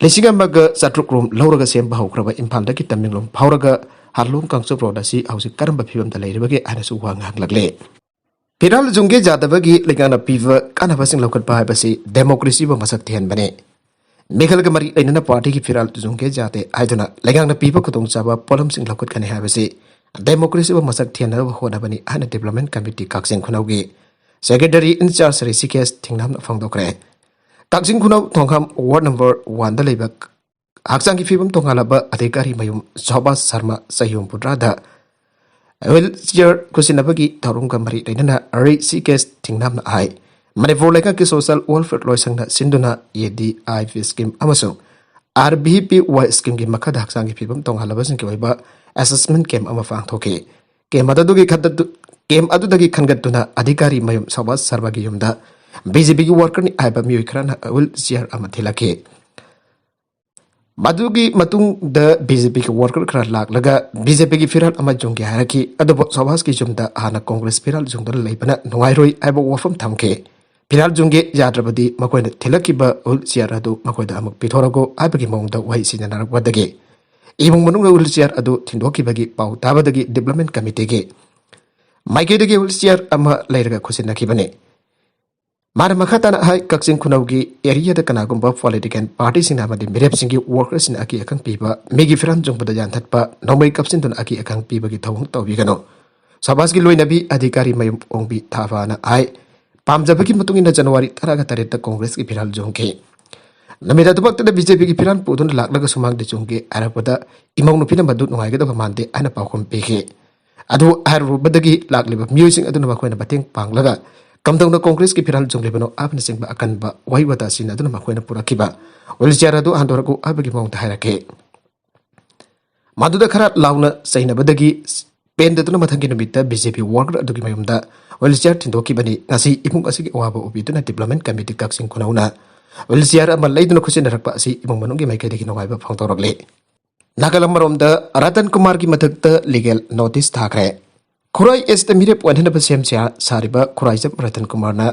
ꯂꯤꯁꯤꯡ ꯑꯃꯒ ꯆꯥꯇ꯭ꯔꯨꯛ ꯔꯣꯝ ꯂꯧꯔꯒ ꯁꯦꯝꯕ ꯍꯧꯈ꯭ꯔꯕ ꯏꯝꯐꯥꯜꯗꯒꯤ ꯇꯃꯦꯡꯂꯣꯡ ꯐꯥꯎꯔꯒ ꯍꯥꯔꯂꯣꯡ ꯀꯥꯡꯆꯨꯞ ꯔꯣꯗ ꯑꯁꯤ ꯍꯧꯖꯤꯛ ꯀꯔꯝꯕ ꯐꯤꯕꯝꯗ ꯂꯩꯔꯤꯕꯒꯦ ꯍꯥꯏꯅꯁꯨ ꯋꯥ ꯉꯥꯡꯂꯛꯂꯦ꯫ ꯐꯤꯔꯥꯜ ꯖꯨꯝꯒꯦ ꯌꯥꯗꯕꯒꯤ ꯂꯩꯉꯥꯛꯅ ꯄꯤꯕ ꯀꯥꯟꯅꯕꯁꯤꯡ ꯂꯧꯈꯠꯄ ꯍꯥꯏꯕꯁꯤ ꯗꯦꯃꯣꯀ꯭ꯔꯦꯁꯤꯕꯨ ꯃꯁꯛ ꯊꯤꯍꯟꯕꯅꯤ꯫ ꯃꯤꯈꯜꯒ ꯃꯔꯤ ꯂꯩꯅꯅ ꯄꯥꯔꯇꯤꯒꯤ ꯐꯤꯔꯥꯜ ꯖꯨꯝꯒꯦ ꯌꯥꯗꯦ ꯍꯥꯏꯗꯨꯅ ꯂꯩꯉꯥꯛꯅ ꯄꯤꯕ ꯈꯨꯗꯣꯡꯆꯥꯕ ꯄꯣꯠꯂꯝꯁꯤꯡ ꯂꯧꯈꯠꯀꯅꯤ ꯍꯥꯏꯕꯁꯤ ꯗꯦꯃꯣꯀ꯭ꯔꯦꯁꯤꯕꯨ ꯃꯁꯛ ꯊꯤꯍꯟꯅꯕ ꯍꯣꯠꯅꯕꯅꯤ ꯍꯥꯏꯅ ꯗꯤꯕꯂꯞꯃꯦꯟ ꯀꯃꯤꯇꯤ ꯀꯛꯆꯤꯡ ꯈꯨꯅꯧꯒꯤ ꯁꯦꯀ꯭ꯔꯦꯇꯔꯤ ꯏꯟꯆꯥꯔꯖ ꯔꯤꯁꯤꯀꯦꯁ ꯊꯤꯡꯅꯥꯝꯅ ꯐꯣꯡꯗꯣꯛꯈ꯭ꯔꯦ꯫ ꯀꯛꯆꯤꯡ ꯈꯨꯅꯧ ꯊꯣꯡꯈꯥꯝ ꯋꯥꯔꯗ ꯅꯝꯕꯔ ꯋꯥꯟꯗ ꯂꯩꯕ ꯍꯛꯆꯥꯡꯒꯤ ꯐꯤꯕꯝ ꯇꯣꯉꯥꯜꯂꯕ ꯑꯙꯤꯀꯥꯔꯤ ꯃꯌꯨꯝ ꯁꯣꯕꯥꯁ ꯁꯔꯃ ꯆꯍꯤ ꯍꯨꯝꯐꯨꯇꯔꯥꯗ ꯋꯤꯜ ꯆꯤꯌꯔ ꯈꯨꯠꯁꯤꯟꯅꯕꯒꯤ ꯊꯧꯔꯝꯒ ꯃꯔꯤ ꯂꯩꯅꯅ ꯔꯤꯁꯤꯀꯦꯁ ꯊꯤꯡꯅꯥꯝꯅ ꯍꯥꯏ, ꯃꯅꯤꯄꯨꯔ ꯂꯩꯉꯥꯛꯀꯤ ꯁꯣꯁꯤꯌꯦꯜ ꯋꯦꯜꯐꯤꯌꯥꯔ ꯂꯣꯏꯁꯪꯅ ꯁꯤꯟꯗꯨꯅ ꯑꯦ ꯗꯤ ꯑꯥꯏ ꯄꯤ ꯁ꯭ꯀꯤꯝ ꯑꯃꯁꯨꯡ ꯑꯥꯔ ꯕꯤ ꯄꯤ ꯋꯥꯏ ꯁ꯭ꯀꯤꯝꯒꯤ ꯃꯈꯥꯗ ꯍꯛꯆꯥꯡꯒꯤ ꯐꯤꯕꯝ ꯇꯣꯉꯥꯜꯂꯕꯁꯤꯡꯒꯤ ꯑꯣꯏꯕ ꯑꯦꯁꯦꯁꯃꯦꯟ ꯀꯦꯝ ꯑꯃ ꯄꯥꯡꯊꯣꯛꯈꯤ꯫ ꯀꯦꯝ ꯑꯗꯨꯒꯤ ꯈꯟꯒꯠꯇꯨ-, ꯀꯦꯝ ꯑꯗꯨꯗꯒꯤ ꯈꯟꯒꯠꯇꯨꯅ ꯑꯙꯤꯀꯥꯔꯤ ꯃꯌꯨꯝ ꯁꯣꯕꯥꯁ ꯁꯔꯃꯒꯤ ꯌꯨꯝꯗ ꯕꯤ ꯖꯦ ꯄꯤꯒꯤ ꯋꯥꯔꯀꯔꯅꯤ ꯍꯥꯏꯕ ꯃꯤꯑꯣꯏ ꯈꯔꯅ ꯋꯤꯜ ꯆꯤꯌꯔ ꯑꯃ ꯊꯤꯜꯂꯛꯈꯤ꯫ ꯃꯗꯨꯒꯤ ꯃꯇꯨꯡꯗ ꯕꯤ ꯖꯦ ꯄꯤꯒꯤ ꯋꯥꯔꯀꯔ ꯈꯔ ꯂꯥꯛꯂꯒ ꯕꯤ ꯖꯦ ꯄꯤꯒꯤ ꯐꯤꯔꯥꯜ ꯑꯃ ꯌꯨꯡꯒꯦ ꯍꯥꯏꯔꯛꯈꯤ꯫ ꯑꯗꯨꯕꯨ ꯁꯣꯕꯥꯁꯀꯤ ꯌꯨꯝꯗ ꯍꯥꯟꯅ ꯀꯣꯡꯒ꯭ꯔꯦꯁ ꯐꯤꯔꯥꯜ ꯌꯨꯡꯗꯨꯅ ꯂꯩꯕꯅ ꯅꯨꯡꯉꯥꯏꯔꯣꯏ ꯍꯥꯏꯕ ꯋꯥꯐꯝ ꯊꯝꯈꯤ꯫ ꯐꯤꯔꯥꯜ ꯌꯨꯡꯒꯦ ꯌꯥꯗ꯭ꯔꯕꯗꯤ ꯃꯈꯣꯏꯅ ꯊꯤꯜꯂꯛꯈꯤꯕ ꯋꯤꯜ ꯆꯤꯌꯔ ꯑꯗꯨ ꯃꯈꯣꯏꯗ ꯑꯃꯨꯛ ꯄꯤꯊꯣꯔꯛꯎ ꯍꯥꯏꯕꯒꯤ ꯃꯑꯣꯡꯗ ꯋꯥꯍꯩ ꯁꯤꯖꯤꯟꯅꯔꯛꯄꯗꯒꯤ ꯏꯃꯨꯡ ꯃꯅꯨꯡꯅ ꯋꯤꯜ ꯆꯤꯌꯔ ꯑꯗꯨ ꯊꯤꯟꯗꯣꯛꯈꯤꯕꯒꯤ ꯄꯥꯎ ꯇꯥꯕꯗꯒꯤ ꯗꯤꯕꯂꯞꯃꯦꯟ ꯀꯃꯤꯇꯤꯒꯤ ꯃꯥꯏꯀꯩꯗꯒꯤ ꯋꯤꯜ ꯆꯤꯌꯔ ꯑꯃ ꯂꯩꯔꯒ ꯈꯨꯠꯁꯤꯟꯅꯈꯤꯕꯅꯤ꯫ ꯃꯥꯅ ꯃꯈꯥ ꯇꯥꯅ ꯍꯥꯏ, ꯀꯛꯆꯤꯡ ꯈꯨꯅꯧꯒꯤ ꯑꯦꯔꯤꯌꯥꯗ ꯀꯅꯥꯒꯨꯝꯕ ꯄꯣꯂꯤꯇꯤꯀꯦꯜ ꯄꯥꯔꯇꯤꯁꯤꯡꯅ ꯑꯃꯗꯤ ꯃꯤꯔꯦꯞꯁꯤꯡꯒꯤ ꯋꯥꯔꯀꯔꯁꯤꯡꯅ ꯑꯀꯤ ꯑꯈꯪ ꯄꯤꯕ, ꯃꯤꯒꯤ ꯐꯤꯔꯥꯜ ꯆꯨꯝꯕꯗ ꯌꯥꯟꯊꯠꯄ, ꯅꯣꯡꯃꯩ ꯀꯥꯞꯁꯤꯟꯗꯨꯅ ꯑꯀꯤ ꯑꯈꯪ ꯄꯤꯕꯒꯤ ꯊꯧꯑꯣꯡ ꯇꯧꯕꯤꯒꯅꯨ꯫ ꯁꯣꯕꯥꯁꯀꯤ ꯂꯣꯏꯅꯕꯤ ꯑꯙꯤꯀꯥꯔꯤ ꯃꯌꯨꯝ ꯑꯣꯡꯕꯤ ꯊꯥꯕꯥꯅ ꯍꯥꯏ, ꯄꯥꯝꯖꯕꯒꯤ ꯃꯇꯨꯡ ꯏꯟꯅ ꯖꯅꯋꯥꯔꯤ ꯇꯔꯥꯒ ꯇꯔꯦꯠꯇ ꯀꯣꯡꯒ꯭ꯔꯦꯁꯀꯤ ꯐꯤꯔꯥꯜ ꯆꯨꯝꯈꯤ꯫ ꯅꯨꯃꯤꯠ ꯑꯗꯨꯃꯛꯇꯗ ꯕꯤ ꯖꯦ ꯄꯤꯒꯤ ꯐꯤꯔꯥꯜ ꯄꯨꯗꯨꯅ ꯂꯥꯛꯂꯒ ꯁꯨꯃꯥꯡꯗ ꯆꯣꯡꯒꯦ ꯍꯥꯏꯔꯛꯄꯗ ꯏꯃꯧ ꯅꯨꯄꯤꯅ ꯃꯗꯨ ꯅꯨꯡꯉꯥꯏꯒꯗꯕ ꯃꯥꯟꯗꯦ ꯍꯥꯏꯅ ꯄꯥꯎꯈꯨꯝ ꯄꯤꯈꯤ꯫ ꯑꯗꯨ ꯍꯥꯏꯔꯨꯕꯗꯒꯤ ꯂꯥꯛꯂꯤꯕ ꯃꯤꯑꯣꯏꯁꯤꯡ ꯑꯗꯨꯅ ꯃꯈꯣꯏꯅ ꯃꯇꯦꯡ ꯄꯥꯡꯂꯒ ꯀꯝꯗꯧꯅ ꯀꯣꯡꯒ꯭ꯔꯦꯁꯀꯤ ꯐꯤꯔꯥꯜ ꯆꯣꯡꯂꯤꯕꯅꯣ ꯍꯥꯏꯕꯅꯆꯤꯡꯕ ꯑꯀꯟꯕ ꯋꯥꯍꯩ ꯋꯥꯇꯥ ꯁꯤꯖꯤꯟꯅꯗꯨꯅ ꯃꯈꯣꯏꯅ ꯄꯨꯔꯛꯈꯤꯕ ꯋꯤꯜ ꯆꯤꯌꯥꯔ ꯑꯗꯨ ꯍꯟꯗꯣꯔꯛꯎ ꯍꯥꯏꯕꯒꯤ ꯃꯑꯣꯡꯗ ꯍꯥꯏꯔꯛꯈꯤ꯫ ꯃꯗꯨꯗ ꯈꯔ ꯂꯥꯎꯅ ꯆꯩꯅꯕꯗꯒꯤ ꯄꯦꯟꯗꯗꯨꯅ ꯃꯊꯪꯒꯤ ꯅꯨꯃꯤꯠꯇ ꯕꯤ ꯖꯦ ꯄꯤ ꯋꯥꯔꯀꯔ ꯑꯗꯨꯒꯤ ꯃꯌꯨꯝꯗ ꯋꯤꯜ ꯆꯤꯌꯥꯔ ꯊꯤꯟꯗꯣꯛꯈꯤꯕꯅꯤ꯫ ꯉꯁꯤ ꯏꯃꯨꯡ ꯑꯁꯤꯒꯤ ꯑꯋꯥꯕ ꯎꯕꯤꯗꯨꯅ ꯗꯤꯕ꯭ꯂꯞꯃꯦꯟ ꯀꯃꯤꯇꯤ ꯀꯛꯆꯤꯡ ꯈꯨꯅꯧꯅ ꯋꯤꯜ ꯆꯤꯌꯥꯔ ꯑꯃ ꯂꯩꯗꯨꯅ ꯈꯨꯠꯁꯤꯟꯅꯔꯛꯄ ꯑꯁꯤ ꯏꯃꯨꯡ ꯃꯅꯨꯡꯒꯤ ꯃꯥꯏꯀꯩꯗꯒꯤ ꯅꯨꯡꯉꯥꯏꯕ ꯐꯣꯡꯗꯣꯔꯛꯂꯤ꯫ ꯅꯥꯒꯥꯂꯝ ꯑꯃꯔꯣꯝꯗ ꯔꯇꯟ ꯀꯨꯃꯥꯔꯒꯤ ꯃꯊꯛꯇ ꯂꯤꯒꯦꯜ ꯅꯣꯇꯤꯁ ꯊꯥꯈ꯭ꯔꯦ꯫ ꯈꯨꯔꯥꯏ ꯑꯦꯁꯇ ꯃꯤꯔꯦꯞ ꯑꯣꯏꯅꯅꯕ ꯁꯦꯝ ꯁꯥ-, ꯁꯥꯔꯤꯕ ꯈꯨꯔꯥꯏꯖꯝ ꯔꯇꯟ ꯀꯨꯃꯥꯔꯅ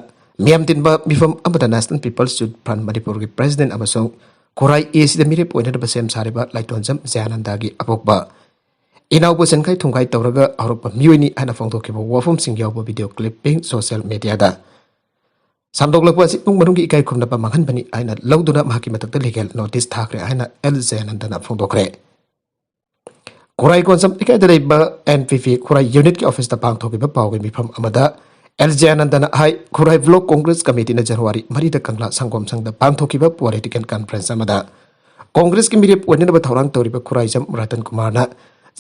ꯃꯤꯌꯥꯝ ꯇꯤꯟꯕ ꯃꯤꯐꯝ ꯑꯃꯗ National People's Youth Front ꯃꯅꯤꯄꯨꯔꯒꯤ president ꯑꯃꯁꯨꯡ ꯈꯨꯔꯥꯏ ꯑꯦꯁꯤꯗ ꯃꯤꯔꯦꯞ ꯑꯣꯏꯅꯅꯕ ꯁꯦꯝ ꯁꯥꯔꯤꯕ ꯂꯥꯏꯇꯣꯟꯖꯝ ꯖꯌꯥꯅꯟꯗꯒꯤ ꯑꯄꯣꯛꯄ ꯏꯅꯥꯎꯕꯨ ꯁꯦꯟꯈꯥꯏ ꯊꯨꯝꯈꯥꯏ ꯇꯧꯔꯒ ꯍꯧꯔꯛꯄ ꯃꯤꯑꯣꯏꯅꯤ ꯍꯥꯏꯅ ꯐꯣꯡꯗꯣꯛꯈꯤꯕ ꯋꯥꯐꯝꯁꯤꯡ ꯌꯥꯎꯕ video clipping social mediaꯗ ꯁꯟꯗꯣꯛꯂꯛꯄ ꯑꯁꯤ ꯏꯃꯨꯡ ꯃꯅꯨꯡꯒꯤ ꯏꯀꯥꯏ ꯈꯨꯝꯅꯕ ꯃꯥꯡꯍꯟꯕꯅꯤ ꯍꯥꯏꯅ ꯂꯧꯗꯨꯅ ꯃꯍꯥꯛꯀꯤ ꯃꯊꯛꯇ ꯂꯤꯒꯦꯜ ꯅꯣꯇꯤꯁ ꯊꯥꯈ꯭ꯔꯦ ꯍꯥꯏꯅ ꯑꯦꯜ ꯖꯌꯥꯅꯟꯗꯅ ꯐꯣꯡꯗꯣꯛꯈ꯭ꯔꯦ꯫ ꯈꯨꯔꯥꯏ ꯀꯣꯟꯁꯝ ꯂꯩꯀꯥꯏꯗ ꯂꯩꯕ ꯑꯦꯟ ꯄꯤ ꯄꯤ ꯈꯨꯔꯥꯏ ꯌꯨꯅꯤꯠꯀꯤ ꯑꯣꯐꯤꯁꯇ ꯄꯥꯡꯊꯣꯛꯈꯤꯕ ꯄꯥꯎꯒꯤ ꯃꯤꯐꯝ ꯑꯃꯗ ꯑꯦꯜ ꯖꯌꯥꯅꯟꯗꯅ ꯍꯥꯏ, ꯈꯨꯔꯥꯏ ꯕ꯭ꯂꯣꯛ ꯀꯣꯡꯒ꯭ꯔꯦꯁ ꯀꯃꯤꯇꯤꯅ ꯖꯅꯋꯥꯔꯤ ꯃꯔꯤꯗ ꯀꯪꯂꯥ ꯁꯪꯒꯣꯝ ꯁꯪꯗ ꯄꯥꯡꯊꯣꯛꯈꯤꯕ political conference ꯑꯃꯗ ꯀꯣꯡꯒ꯭ꯔꯦꯁꯀꯤ ꯃꯤꯔꯦꯞ ꯑꯣꯏꯅꯅꯕ ꯊꯧꯔꯥꯡ ꯇꯧꯔꯤꯕ ꯈꯨꯔꯥꯏꯖꯝ ꯔꯇꯟ ꯀꯨꯃꯥꯔꯅ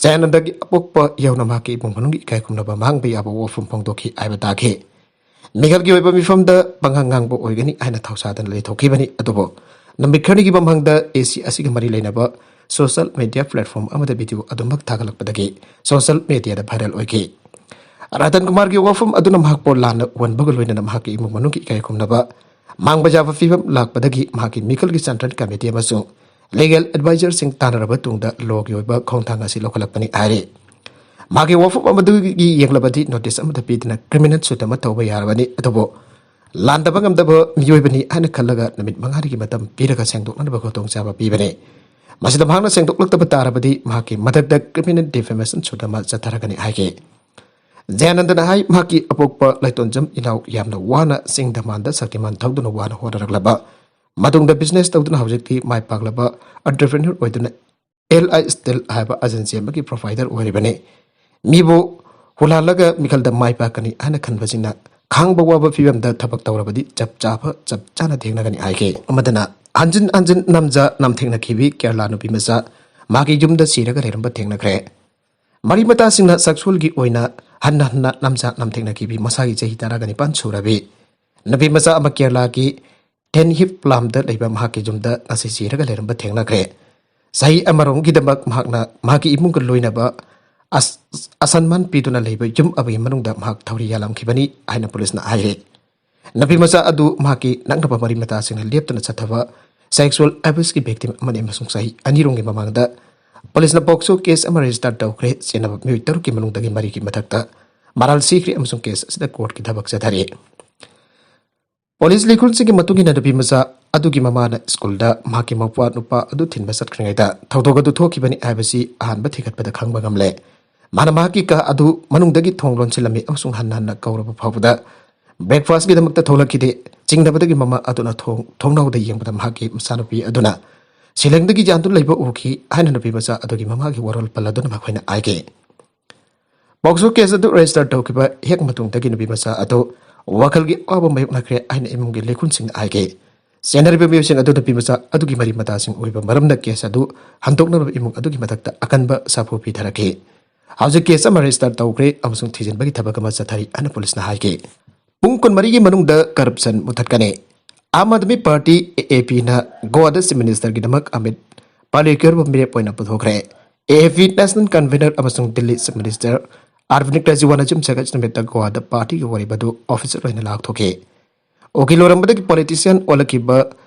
ꯖꯌꯥꯅꯟꯗꯒꯤ ꯑꯄꯣꯛꯄ ꯌꯧꯅ ꯃꯍꯥꯛꯀꯤ ꯏꯃꯨꯡ ꯃꯅꯨꯡꯒꯤ ꯏꯀꯥꯏ ꯈꯨꯝꯅꯕ ꯃꯥꯡꯕ ꯌꯥꯕ ꯋꯥꯐꯝ ꯐꯣꯡꯗꯣꯛꯈꯤ ꯍꯥꯏꯕ ꯇꯥꯈꯤ꯫ ꯃꯤꯈꯜꯒꯤ ꯑꯣꯏꯕ ꯃꯤꯐꯝꯗ ꯄꯪꯉꯥꯡ ꯉꯥꯡꯕ ꯑꯣꯏꯒꯅꯤ ꯍꯥꯏꯅ ꯊꯧꯁꯥꯗꯅ ꯂꯩꯊꯣꯛꯈꯤꯕꯅꯤ꯫ ꯑꯗꯨꯕꯨ ꯅꯨꯃꯤꯠ ꯈꯔꯅꯤꯒꯤ ꯃꯃꯥꯡꯗ ꯑꯦꯁꯤ ꯑꯁꯤꯒ ꯃꯔꯤ ꯂꯩꯅꯕ social media platform ꯑꯃꯗ video ꯑꯗꯨꯃꯛ ꯊꯥꯒꯠꯂꯛꯄꯗꯒꯤ social mediaꯗ viral ꯑꯣꯏꯈꯤ꯫ ꯔꯇꯟ ꯀꯨꯃꯥꯔꯒꯤ ꯋꯥꯐꯝ ꯑꯗꯨꯅ ꯃꯍꯥꯛꯄꯨ ꯂꯥꯟꯅ ꯎꯍꯟꯕꯒ ꯂꯣꯏꯅꯅ ꯃꯍꯥꯛꯀꯤ ꯏꯃꯨꯡ ꯃꯅꯨꯡꯒꯤ ꯏꯀꯥꯏ ꯈꯨꯝꯅꯕ ꯃꯥꯡꯕ ꯌꯥꯕ ꯐꯤꯕꯝ ꯂꯥꯛꯄꯗꯒꯤ ꯃꯍꯥꯛꯀꯤ ꯃꯤꯈꯜꯒꯤ ꯆꯟꯇ꯭ꯔꯟ ꯀꯃꯤꯇꯤ ꯑꯃꯁꯨꯡ ꯂꯤꯒꯦꯜ ꯑꯦꯗꯚꯥꯏꯖꯔꯁꯤꯡ ꯇꯥꯟꯅꯔꯕ ꯇꯨꯡꯗ ꯂꯣꯒꯤ ꯑꯣꯏꯕ ꯈꯣꯡꯊꯥꯡ ꯑꯁꯤ ꯂꯧꯈꯠꯂꯛꯄꯅꯤ ꯍꯥꯏꯔꯤ꯫ ꯃꯥꯒꯤ ꯋꯥꯐꯝ ꯑꯃꯗꯨꯒꯤ ꯌꯦꯡꯂꯕꯗꯤ ꯅꯣꯇꯤꯁ ꯑꯃꯗ ꯄꯤꯗꯨꯅ ꯀ꯭ꯔꯤꯃꯤꯅꯦꯜ ꯁꯨꯠ ꯑꯃ ꯇꯧꯕ ꯌꯥꯔꯕꯅꯤ, ꯑꯗꯨꯕꯨ ꯂꯥꯟꯗꯕ ꯉꯝꯗꯕ ꯃꯤꯑꯣꯏꯕꯅꯤ ꯍꯥꯏꯅ ꯈꯜꯂꯒ ꯅꯨꯃꯤꯠ ꯃꯉꯥꯅꯤꯒꯤ ꯃꯇꯝ ꯄꯤꯔꯒ ꯁꯦꯡꯗꯣꯛꯅꯅꯕ ꯈꯨꯗꯣꯡꯆꯥꯕ ꯄꯤꯕꯅꯤ꯫ ꯃꯁꯤꯗ ꯃꯍꯥꯛꯅ ꯁꯦꯡꯗꯣꯛꯂꯛꯇꯕ ꯇꯥꯔꯕꯗꯤ ꯃꯍꯥꯛꯀꯤ ꯃꯊꯛꯇ ꯀ꯭ꯔꯤꯃꯤꯅꯦꯜ ꯗꯤꯐꯦꯃꯦꯁꯟ ꯁꯨꯠ ꯑꯃ ꯆꯠꯊꯔꯒꯅꯤ ꯍꯥꯏꯈꯤ꯫ ꯖꯌꯥꯅꯟꯗꯅ ꯍꯥꯏ, ꯃꯍꯥꯛꯀꯤ ꯑꯄꯣꯛꯄ ꯂꯥꯏꯇꯣꯟꯖꯝ ꯏꯅꯥꯎ ꯌꯥꯝꯅ ꯋꯥꯅ ꯆꯤꯡ ꯗꯃꯥꯟꯗ ꯁꯛꯇꯤꯃꯥꯟ ꯊꯧꯗꯨꯅ ꯋꯥꯅ ꯍꯣꯠꯅꯔꯛꯂꯕ ꯃꯇꯨꯡꯗ ꯕꯤꯖꯤꯅꯦꯁ ꯇꯧꯗꯨꯅ ꯍꯧꯖꯤꯛꯇꯤ ꯃꯥꯏ ꯄꯥꯛꯂꯕ ꯑꯦꯟꯇꯔꯄ꯭ꯔꯦꯅꯔ ꯑꯣꯏꯗꯨꯅ ꯑꯦꯜ ꯑꯥꯏ ꯁ꯭ꯇꯤꯜ ꯍꯥꯏꯕ ꯑꯦꯖꯦꯟꯁꯤ ꯑꯃꯒꯤ ꯄ꯭ꯔꯣꯚꯥꯏꯗꯔ ꯑꯣꯏꯔꯤꯕꯅꯤ꯫ ꯃꯤꯕꯨ ꯍꯨꯜꯍꯜꯂꯒ ꯃꯤꯈꯜꯗ ꯃꯥꯏ ꯄꯥꯛꯀꯅꯤ ꯍꯥꯏꯅ ꯈꯟꯕꯁꯤꯡꯅ ꯈꯥꯡꯕ ꯋꯥꯕ ꯐꯤꯕꯝꯗ ꯊꯕꯛ ꯇꯧꯔꯕꯗꯤ ꯆꯞ ꯆꯥꯕ, ꯆꯞ ꯆꯥꯅ ꯊꯦꯡꯅꯒꯅꯤ ꯍꯥꯏꯈꯤ꯫ ꯑꯃꯗꯅ ꯍꯟꯖꯤꯟ ꯍꯟꯖꯤꯟ ꯅꯝꯖ ꯅꯝꯊꯦꯡꯅꯈꯤꯕꯤ ꯀꯦꯔꯂꯥ ꯅꯨꯄꯤ ꯃꯆꯥ ꯃꯍꯥꯛꯀꯤ ꯌꯨꯝꯗ ꯁꯤꯔꯒ ꯂꯩꯔꯝꯕ ꯊꯦꯡꯅꯈ꯭ꯔꯦ꯫ ꯃꯔꯤ ꯃꯇꯥꯁꯤꯡꯅ ꯁꯛꯁꯨꯜꯒꯤ ꯑꯣꯏꯅ ꯍꯟꯅ ꯍꯟꯅ ꯅꯝꯖ ꯅꯝꯊꯦꯡꯅꯈꯤꯕꯤ ꯃꯁꯥꯒꯤ ꯆꯍꯤ ꯇꯔꯥꯒ ꯅꯤꯄꯥꯟ ꯁꯨꯔꯕꯤ ꯅꯨꯄꯤ ꯃꯆꯥ ꯑꯃ ꯀꯦꯔꯂꯥꯒꯤ ꯊꯦꯟꯍꯤꯞ ꯄ꯭ꯂꯥꯝꯗ ꯂꯩꯕ ꯃꯍꯥꯛꯀꯤ ꯌꯨꯝꯗ ꯉꯁꯤ ꯁꯤꯔꯒ ꯂꯩꯔꯝꯕ ꯊꯦꯡꯅꯈ꯭ꯔꯦ꯫ ꯆꯍꯤ ꯑꯃꯔꯣꯝꯒꯤꯗꯃꯛ ꯃꯍꯥꯛꯅ ꯃꯍꯥꯛꯀꯤ ꯏꯃꯨꯡꯒ ꯂꯣꯏꯅꯕ ꯑꯁ-, ꯑꯁꯟꯃꯥꯟ ꯄꯤꯗꯨꯅ ꯂꯩꯕ ꯌꯨꯝ ꯑꯃꯒꯤ ꯃꯅꯨꯡꯗ ꯃꯍꯥꯛ ꯊꯧꯔꯤ ꯌꯥꯜꯂꯝꯈꯤꯕꯅꯤ ꯍꯥꯏꯅ ꯄꯨꯂꯤꯁꯅ ꯍꯥꯏꯔꯦ꯫ ꯅꯨꯄꯤ ꯃꯆꯥ ꯑꯗꯨ ꯃꯍꯥꯛꯀꯤ ꯅꯛꯅꯕ ꯃꯔꯤ ꯃꯇꯥꯁꯤꯡꯅ ꯂꯦꯞꯇꯅ ꯆꯠꯊꯕ ꯁꯦꯛꯁꯨꯑꯦꯜ ꯑꯦꯕ꯭ꯌꯨꯁꯀꯤ ꯚꯤꯛꯇꯤꯝ ꯑꯃꯅꯤ ꯑꯃꯁꯨꯡ ꯆꯍꯤ ꯑꯅꯤꯔꯣꯝꯒꯤ ꯃꯃꯥꯡꯗ ꯄꯨꯂꯤꯁꯅ ꯄꯣꯛꯁꯣ ꯀꯦꯁ ꯑꯃ ꯔꯦꯖꯤꯁꯇꯔ ꯇꯧꯈ꯭ꯔꯦ꯫ ꯆꯦꯟꯅꯕ ꯃꯤꯑꯣꯏ ꯇꯔꯨꯛꯀꯤ ꯃꯅꯨꯡꯗꯒꯤ ꯃꯔꯤꯒꯤ ꯃꯊꯛꯇ ꯃꯔꯥꯜ ꯁꯤꯈ꯭ꯔꯦ ꯑꯃꯁꯨꯡ ꯀꯦꯁ ꯑꯁꯤꯗ ꯀꯣꯔꯠꯀꯤ ꯊꯕꯛ ꯆꯠꯊꯔꯤ꯫ ꯄꯨꯂꯤꯁ ꯂꯤꯈꯨꯜꯁꯤꯡꯒꯤ ꯃꯇꯨꯡ ꯏꯟꯅ ꯅꯨꯄꯤ ꯃꯆꯥ ꯑꯗꯨꯒꯤ ꯃꯃꯥꯅ ꯁ꯭ꯀꯨꯜꯗ ꯃꯍꯥꯛꯀꯤ ꯃꯧꯄ꯭ꯋꯥ ꯅꯨꯄꯥ ꯑꯗꯨ ꯊꯤꯟꯕ ꯆꯠꯈ꯭ꯔꯤꯉꯩꯗ ꯊꯧꯗꯣꯛ ꯑꯗꯨ ꯊꯣꯛꯈꯤꯕꯅꯤ ꯍꯥꯏꯕꯁꯤ ꯑꯍꯥꯟꯕ ꯊꯤꯒꯠꯄꯗ ꯈꯪꯕ ꯉꯝꯂꯦ꯫ ꯃꯥꯅ ꯃꯍꯥꯛꯀꯤ ꯀꯥ ꯑꯗꯨ ꯃꯅꯨꯡꯗꯒꯤ ꯊꯣꯡ ꯂꯣꯟꯁꯤꯜꯂꯝꯃꯤ ꯑꯃꯁꯨꯡ ꯍꯟꯅ ꯍꯟꯅ ꯀꯧꯔꯕ ꯐꯥꯎꯕꯗ ꯕ꯭ꯔꯦꯛꯐꯥꯁꯀꯤꯗꯃꯛꯇ ꯊꯣꯛꯂꯛꯈꯤꯗꯦ꯫ ꯆꯤꯡꯅꯕꯗꯒꯤ ꯃꯃꯥ ꯑꯗꯨꯅ ꯊꯣꯡ ꯊꯣꯡꯅꯥꯎꯗ ꯌꯦꯡꯕꯗ ꯃꯍꯥꯛꯀꯤ ꯃꯆꯥꯅꯨꯄꯤ ꯑꯗꯨꯅ ꯁꯤꯂꯤꯡꯗꯒꯤ ꯌꯥꯟꯗꯨꯅ ꯂꯩꯕ ꯎꯈꯤ ꯍꯥꯏꯅ ꯅꯨꯄꯤ ꯃꯆꯥ ꯑꯗꯨꯒꯤ ꯃꯃꯥꯒꯤ ꯋꯥꯔꯣꯜ ꯄꯜꯂꯗꯨꯅ ꯃꯈꯣꯏꯅ ꯍꯥꯏꯈꯤ꯫ ꯄꯣꯛꯁꯣ ꯀꯦꯁ ꯑꯗꯨ ꯔꯦꯖꯤꯁꯇꯔ ꯇꯧꯈꯤꯕ ꯍꯦꯛ ꯃꯇꯨꯡꯗꯒꯤ ꯅꯨꯄꯤ ꯃꯆꯥ ꯑꯗꯨ ꯋꯥꯈꯜꯒꯤ ꯑꯋꯥꯕ ꯃꯥꯌꯣꯛꯅꯈ꯭ꯔꯦ ꯍꯥꯏꯅ ꯏꯃꯨꯡꯒꯤ ꯂꯩꯈꯨꯟꯁꯤꯡꯅ ꯍꯥꯏꯈꯤ꯫ ꯆꯦꯟꯅꯔꯤꯕ ꯃꯤꯑꯣꯏꯁꯤꯡ ꯑꯗꯨ ꯅꯨꯄꯤ ꯃꯆꯥ ꯑꯗꯨꯒꯤ ꯃꯔꯤ ꯃꯇꯥꯁꯤꯡ ꯑꯣꯏꯕ ꯃꯔꯝꯅ ꯀꯦꯁ ꯑꯗꯨ ꯍꯟꯗꯣꯛꯅꯅꯕ ꯏꯃꯨꯡ ꯑꯗꯨꯒꯤ ꯃꯊꯛꯇ ꯑꯀꯟꯕ ꯁꯥꯐꯨ ꯄꯤꯊꯔꯛꯈꯤ꯫ ꯍꯧꯖꯤꯛ ꯀꯦꯁ ꯑꯃ ꯔꯦꯖꯤꯁꯇꯔ ꯇꯧꯈ꯭ꯔꯦ ꯑꯃꯁꯨꯡ ꯊꯤꯖꯤꯟꯕꯒꯤ ꯊꯕꯛ ꯑꯃ ꯆꯠꯊꯔꯤ ꯍꯥꯏꯅ ꯄꯨꯂꯤꯁꯅ ꯍꯥꯏꯈꯤ꯫ ꯄꯨꯡ ꯀꯨꯟꯃꯔꯤꯒꯤ ꯃꯅꯨꯡꯗ ꯀꯔꯞꯁꯟ ꯃꯨꯊꯠꯀꯅꯤ꯫ ꯑꯥꯝ ꯑꯥꯗꯃꯤ ꯄꯥꯔꯇꯤ, ꯑꯦ ꯑꯦ ꯄꯤꯅ ꯒꯣꯋꯥꯗ ꯆꯤꯐ ꯃꯤꯅꯤꯁꯇꯔꯒꯤꯗꯃꯛ ꯑꯃꯤꯠ ꯄꯥꯂꯦꯀꯔꯕꯨ ꯃꯤꯔꯦꯞ ꯑꯣꯏꯅ ꯄꯨꯊꯣꯛꯈ꯭ꯔꯦ꯫ ꯑꯦ ꯑꯦ ꯄꯤ ꯅꯦꯁꯅꯦꯜ ꯀꯟꯚꯦꯅꯔ ꯑꯃꯁꯨꯡ ꯗꯤꯜꯂꯤ ꯆꯤꯐ ꯃꯤꯅꯤꯁꯇꯔ ꯑꯔꯕꯤꯟꯗ ꯀꯦꯖ꯭ꯔꯤꯋꯥꯜꯅ ꯌꯨꯝꯁꯀꯩꯁ ꯅꯨꯃꯤꯠꯇ ꯒꯣꯋꯥꯗ ꯄꯥꯔꯇꯤꯒꯤ ꯑꯣꯏꯔꯤꯕ ꯑꯗꯨ ꯑꯣꯐꯤꯁꯤꯌꯦꯜ ꯑꯣꯏꯅ ꯂꯥꯎꯊꯣꯛꯈꯤ꯫ ꯎꯀꯤꯜ ꯑꯣꯏꯔꯝꯕꯗꯒꯤ ꯄꯣꯂꯤꯇꯤꯁꯤꯌꯥꯟ ꯑꯣꯜꯂꯛꯈꯤꯕ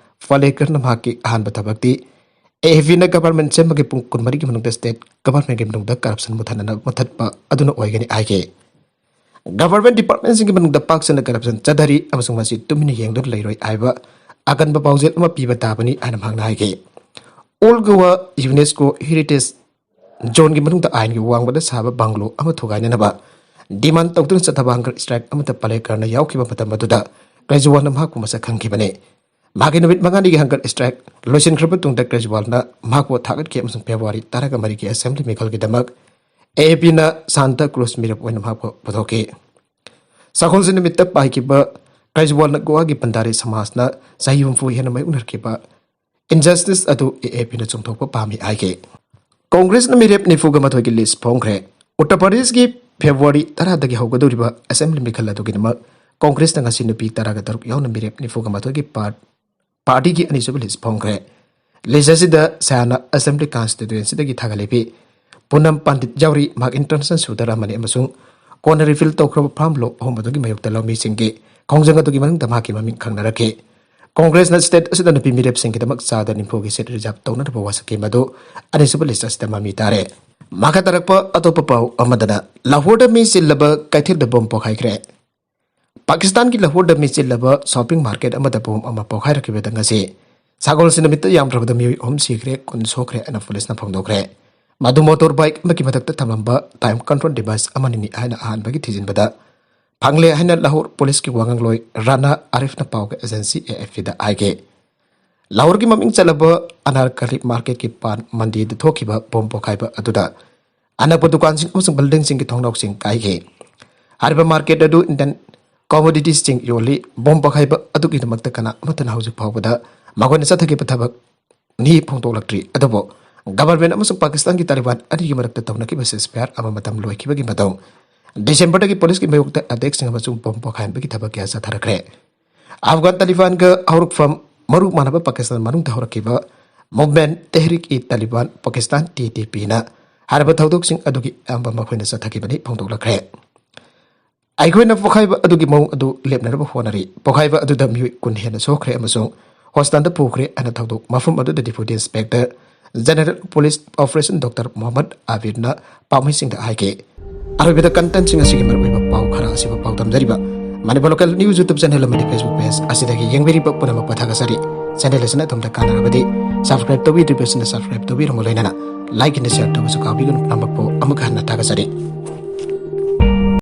ꯄꯥꯂꯦꯀꯔꯅ ꯃꯍꯥꯛꯀꯤ ꯑꯍꯥꯟꯕ ꯊꯕꯛꯇꯤ ꯑꯦ ꯑꯦ ꯄꯤꯅ ꯒꯚꯔꯟꯃꯦꯟꯠ ꯁꯦꯝꯕꯒꯤ ꯄꯨꯡ ꯀꯨꯟꯃꯔꯤꯒꯤ ꯃꯅꯨꯡꯗ ꯁ꯭ꯇꯦꯠ ꯒꯚꯔꯟꯃꯦꯟꯠꯀꯤ ꯃꯅꯨꯡꯗ ꯀꯔꯞꯁꯟ ꯃꯨꯊꯠꯅꯅꯕ ꯃꯨꯊꯠꯄ ꯑꯗꯨꯅ ꯑꯣꯏꯒꯅꯤ ꯍꯥꯏꯈꯤ꯫ ꯒꯚꯔꯟꯃꯦꯟꯠ ꯗꯤꯄꯥꯔꯠꯃꯦꯟꯠꯁꯤꯡꯒꯤ ꯃꯅꯨꯡꯗ ꯄꯥꯛ ꯁꯟꯅ ꯀꯔꯞꯁꯟ ꯆꯠꯊꯔꯤ ꯑꯃꯁꯨꯡ ꯃꯁꯤ ꯇꯨꯃꯤꯟꯅ ꯌꯦꯡꯗꯨꯅ ꯂꯩꯔꯣꯏ ꯍꯥꯏꯕ ꯑꯀꯟꯕ ꯄꯥꯎꯖꯦꯜ ꯑꯃ ꯄꯤꯕ ꯇꯥꯕꯅꯤ ꯍꯥꯏꯅ ꯃꯍꯥꯛꯅ ꯍꯥꯏꯈꯤ꯫ ꯑꯣꯜ ꯒꯣꯋꯥ ꯌꯨꯅꯦꯁꯀꯣ ꯍꯦꯔꯤꯇꯦꯖ ꯖꯣꯟꯒꯤ ꯃꯅꯨꯡꯗ ꯑꯥꯏꯟꯒꯤ ꯋꯥꯡꯃꯗ ꯁꯥꯕ ꯕꯪꯒ꯭ꯂꯣ ꯑꯃ ꯊꯨꯒꯥꯏꯅꯅꯕ ꯗꯤꯃꯥꯟ ꯇꯧꯗꯨꯅ ꯆꯠꯊꯕ ꯍꯪꯒꯔ ꯁ꯭ꯇ꯭ꯔꯥꯏꯛ ꯑꯃꯗ ꯄꯥꯂꯦꯀꯔꯅ ꯌꯥꯎꯈꯤꯕ ꯃꯇꯝ ꯑꯗꯨꯗ ꯀꯦꯖ꯭ꯔꯤꯋꯥꯜꯅ ꯃꯍꯥꯛꯄꯨ ꯃꯁꯛ ꯈꯪꯈꯤꯕꯅꯤ꯫ ꯃꯍꯥꯛꯀꯤ ꯅꯨꯃꯤꯠ ꯃꯉꯥꯅꯤꯒꯤ ꯍꯪꯒꯔ ꯁ꯭ꯇ꯭ꯔꯥꯏꯛ ꯂꯣꯏꯁꯤꯟꯈ꯭ꯔꯕ ꯃꯇꯨꯡꯗ ꯀꯦꯖ꯭ꯔꯤꯋꯥꯜꯅ ꯃꯍꯥꯛꯄꯨ ꯊꯥꯒꯠꯈꯤ ꯑꯃꯁꯨꯡ ꯐꯦꯕ꯭ꯔꯨꯋꯥꯔꯤ ꯇꯔꯥꯒ ꯃꯔꯤꯒꯤ ꯑꯦꯁꯦꯝꯕ꯭ꯂꯤ ꯃꯤꯈꯜꯒꯤꯗꯃꯛ ꯑꯦ ꯑꯦ ꯄꯤꯅ ꯁꯥꯟꯇꯥ ꯀ꯭ꯔꯨꯖ ꯃꯤꯔꯦꯞ ꯑꯣꯏꯅ ꯃꯍꯥꯛꯄꯨ ꯄꯨꯊꯣꯛꯈꯤ꯫ ꯁꯒꯣꯜꯁꯦꯟ ꯅꯨꯃꯤꯠꯇ ꯄꯥꯏꯈꯤꯕ ꯀꯦꯖ꯭ꯔꯤꯋꯥꯜꯅ ꯒꯣꯋꯥꯒꯤ ꯚꯟꯗꯥꯔꯤ ꯁꯃꯥꯖꯅ ꯆꯍꯤ ꯍꯨꯝꯐꯨ ꯍꯦꯟꯅ ꯃꯥꯌꯣꯛꯅꯔꯛꯈꯤꯕ injustice ꯑꯗꯨ AAPꯅ ꯆꯨꯝꯊꯣꯛꯄ ꯄꯥꯝꯃꯤ ꯍꯥꯏꯈꯤ꯫ ꯀꯣꯡꯒ꯭ꯔꯦꯁꯅ ꯃꯤꯔꯦꯞ ꯅꯤꯐꯨꯒ ꯃꯥꯊꯣꯏꯒꯤ list ꯐꯣꯡꯈ꯭ꯔꯦ꯫ ꯎꯠꯇꯔ ꯄ꯭ꯔꯗꯦꯁꯀꯤ February ꯇꯔꯥꯗꯒꯤ ꯍꯧꯒꯗꯧꯔꯤꯕ assembly ꯃꯤꯈꯜ ꯑꯗꯨꯒꯤꯗꯃꯛ ꯀꯣꯡꯒ꯭ꯔꯦꯁꯅ ꯉꯁꯤ ꯅꯨꯄꯤ ꯇꯔꯥꯒ ꯇꯔꯨꯛ ꯌꯥꯎꯅ ꯃꯤꯔꯦꯞ ꯅꯤꯐꯨꯒ ꯃꯥꯊꯣꯏꯒꯤ ꯄꯥꯔ-, partyꯒꯤ ꯑꯅꯤꯁꯨꯕ list ꯐꯣꯡꯈ꯭ꯔꯦ꯫ List ꯑꯁꯤꯗ ꯁꯌꯥꯅ assembly constituencyꯗꯒꯤ ꯊꯥꯒꯠꯂꯤꯕꯤ ꯄꯨꯅꯝ ꯄꯥꯟꯗꯤꯠ ꯌꯥꯎꯔꯤ, ꯃꯍꯥꯛ international shooter ꯑꯃꯅꯤ ꯑꯃꯁꯨꯡ ꯀꯣꯟꯅ repeal ꯇꯧꯈ꯭ꯔꯕ ꯐꯥꯝ ꯂꯣ ꯑꯍꯨꯝ ꯑꯗꯨꯒꯤ ꯃꯥꯌꯣꯛꯇ ꯂꯧꯃꯤꯁꯤꯡꯒꯤ ꯈꯣꯡꯖꯪ ꯑꯗꯨꯒꯤ ꯃꯅꯨꯡꯗ ꯃꯍꯥꯛꯀꯤ ꯃꯃꯤꯡ ꯈꯪꯅꯔꯛꯈꯤ꯫ ꯀꯣꯡꯒ꯭ꯔꯦꯁꯅ state ꯑꯁꯤꯗ ꯅꯨꯄꯤ ꯃꯤꯔꯦꯞꯁꯤꯡꯒꯤꯗꯃꯛ ꯆꯥꯗ ꯅꯤꯐꯨꯒꯤ seat reserve ꯇꯧꯅꯅꯕ ꯋꯥꯁꯛꯈꯤ, ꯃꯗꯨ ꯑꯅꯤꯁꯨꯕ list ꯑꯁꯤꯗ ꯃꯃꯤ ꯇꯥꯔꯦ꯫ ꯃꯈꯥ ꯇꯥꯔꯛꯄ ꯑꯇꯣꯞꯄ ꯄꯥꯎ ꯑꯃꯗꯅ ꯂꯥꯍꯣꯔꯗ ꯃꯤ ꯆꯤꯜꯂꯕ ꯀꯩꯊꯦꯜꯗ ꯕꯣꯝ ꯄꯣꯈꯥꯏꯈ꯭ꯔꯦ꯫ ꯄꯥꯀꯤꯁꯇꯥꯟꯒꯤ ꯂꯥꯍꯣꯔꯗ ꯃꯤ ꯆꯤꯜꯂꯕ shopping market ꯑꯃꯗ ꯕꯣꯝ ꯑꯃ ꯄꯣꯈꯥꯏꯔꯛꯈꯤꯕꯗ ꯉꯁꯤ ꯁꯒꯣꯜꯁꯦꯟ ꯅꯨꯃꯤꯠꯇ ꯌꯥꯝꯗ꯭ꯔꯕꯗ ꯃꯤꯑꯣꯏ ꯑꯍꯨꯝ ꯁꯤꯈ꯭ꯔꯦ, ꯀꯨꯟ ꯁꯣꯛꯈ꯭ꯔꯦ ꯍꯥꯏꯅ ꯄꯨꯂꯤꯁꯅ ꯐꯣꯡꯗꯣꯛꯈ꯭ꯔꯦ꯫ ꯃꯗꯨ motor bike ꯑꯃꯒꯤ ꯃꯊꯛꯇ ꯊꯝꯂꯝꯕ time control device ꯑꯃꯅꯤꯅꯤ ꯍꯥꯏꯅ ꯑꯍꯥꯟꯕꯒꯤ ꯊꯤꯖꯤꯟꯕꯗ ꯐꯪꯂꯦ ꯍꯥꯏꯅ ꯂꯥꯍꯣꯔ ꯄꯨꯂꯤꯁꯀꯤ ꯋꯥꯉꯥꯡꯂꯣꯏ ꯔꯥꯅꯥ ꯑꯥꯔꯤꯐꯅ ꯄꯥꯎꯒꯤ agency AFPꯗ ꯍꯥꯏꯈꯤ꯫ ꯂꯥꯍꯣꯔꯒꯤ ꯃꯃꯤꯡ ꯆꯠꯂꯕ ꯑꯅꯥꯔꯀꯂꯤ marketꯀꯤ ꯄꯥꯟ ꯃꯟꯗꯤꯗ ꯊꯣꯛꯈꯤꯕ ꯕꯣꯝ ꯄꯣꯈꯥꯏꯕ ꯑꯗꯨꯗ ꯑꯅꯛꯄ ꯗꯨꯀꯥꯟꯁꯤꯡ ꯑꯃꯁꯨꯡ buildingꯁꯤꯡꯒꯤ ꯊꯣꯡꯅꯥꯎꯁꯤꯡ ꯀꯥꯏꯈꯤ꯫ ꯍꯥꯏꯔꯤꯕ market ꯑꯗꯨ Indian commoditiesꯁꯤꯡ ꯌꯣꯜꯂꯤ꯫ ꯕꯣꯝ ꯄꯣꯈꯥꯏꯕ ꯑꯗꯨꯒꯤꯗꯃꯛꯇ ꯀꯅꯥ ꯑꯃꯠꯇꯅ ꯍꯧꯖꯤꯛ ꯐꯥꯎꯕꯗ ꯃꯈꯣꯏꯅ ꯆꯠꯊꯈꯤꯕ ꯊꯕꯛ ꯅꯤ ꯐꯣꯡꯗꯣꯛꯂꯛꯇ꯭ꯔꯤ꯫ ꯑꯗꯨꯕꯨ government ꯑꯃꯁꯨꯡ ꯄꯥꯀꯤꯁꯇꯥꯟꯒꯤ ꯇꯥꯂꯤꯕꯥꯟ ꯑꯅꯤꯒꯤ ꯃꯔꯛꯇ ꯇꯧꯅꯈꯤꯕ ceasefire ꯑꯃ ꯃꯇꯝ ꯂꯣꯏꯈꯤꯕꯒꯤ ꯃꯇꯨꯡ Decemberꯗꯒꯤ ꯄꯨꯂꯤꯁꯀꯤ ꯃꯥꯌꯣꯛꯇ attackꯁꯤꯡ ꯑꯃꯁꯨꯡ ꯕꯣꯝ ꯄꯣꯈꯥꯏꯍꯟꯕꯒꯤ ꯊꯕꯛ ꯀꯌꯥ ꯆꯠꯊꯔꯛꯈ꯭ꯔꯦ꯫ ꯑꯐꯒꯥꯟ ꯇꯥꯂꯤꯕꯥꯟꯒ ꯍꯧꯔꯛꯐꯝ ꯃꯔꯨ ꯃꯥꯟꯅꯕ ꯄꯥꯀꯤꯁꯇꯥꯟ ꯃꯅꯨꯡꯗ ꯍꯧꯔꯛꯈꯤꯕ Movement Tehrik-e-Taliban Pakistan, TTPꯅ ꯍꯥꯏꯔꯤꯕ ꯊꯧꯗꯣꯛꯁꯤꯡ ꯑꯗꯨꯒꯤ ꯑꯌꯥꯝꯕ ꯃꯈꯣꯏꯅ ꯆꯠꯊꯈꯤꯕꯅꯤ ꯐꯣꯡꯗꯣꯛꯂꯛꯈ꯭ꯔꯦ꯫ ꯑꯩꯈꯣꯏꯅ ꯄꯣꯈꯥꯏꯕ ꯑꯗꯨꯒꯤ ꯃꯑꯣꯡ ꯑꯗꯨ ꯂꯦꯞꯅꯅꯕ ꯍꯣꯠꯅꯔꯤ꯫ ꯄꯣꯈꯥꯏꯕ ꯑꯗꯨꯗ ꯃꯤꯑꯣꯏ ꯀꯨꯟ ꯍꯦꯟꯅ ꯁꯣꯛꯈ꯭ꯔꯦ ꯑꯃꯁꯨꯡ hospitalꯗ ꯄꯨꯈ꯭ꯔꯦ ꯍꯥꯏꯅ ꯊꯧꯗꯣꯛ ꯃꯐꯝ ꯑꯗꯨꯗ Deputy Inspector General of Police Operation Doctor Mohammad Abirꯅ ꯄꯥꯎꯃꯤꯁꯤꯡꯗ ꯍꯥꯏꯈꯤ꯫ ꯑꯔꯣꯏꯕꯗ contentꯁꯤꯡ ꯑꯁꯤꯒꯤ ꯃꯔꯨꯑꯣꯏꯕ ꯄꯥꯎ ꯈꯔ ꯑꯁꯤꯕꯨ ꯄꯥꯎꯗꯝꯖꯔꯤꯕ Manipur Local News YouTube channel ꯑꯃꯗꯤ Facebook page ꯑꯁꯤꯗꯒꯤ ꯌꯦꯡꯕꯤꯔꯤꯕ ꯄꯨꯝꯅꯃꯛꯄꯨ ꯊꯥꯒꯠꯆꯔꯤ꯫ Channel ꯑꯁꯤꯅ ꯑꯗꯣꯝꯗ ꯀꯥꯟꯅꯔꯕꯗꯤ subscribe ꯇꯧꯕꯤꯗ꯭ꯔꯤꯕꯁꯤꯡꯅ subscribe ꯇꯧꯕꯤꯔꯝꯃꯨ, ꯂꯣꯏꯅꯅ like and share ꯇꯧꯕꯁꯨ ꯀꯥꯎꯕꯤꯒꯅꯨ꯫ ꯄꯨꯝꯅꯃꯛꯄꯨ ꯑꯃꯨꯛ ꯍꯟꯅ ꯊꯥꯒꯠꯆꯔꯤ꯫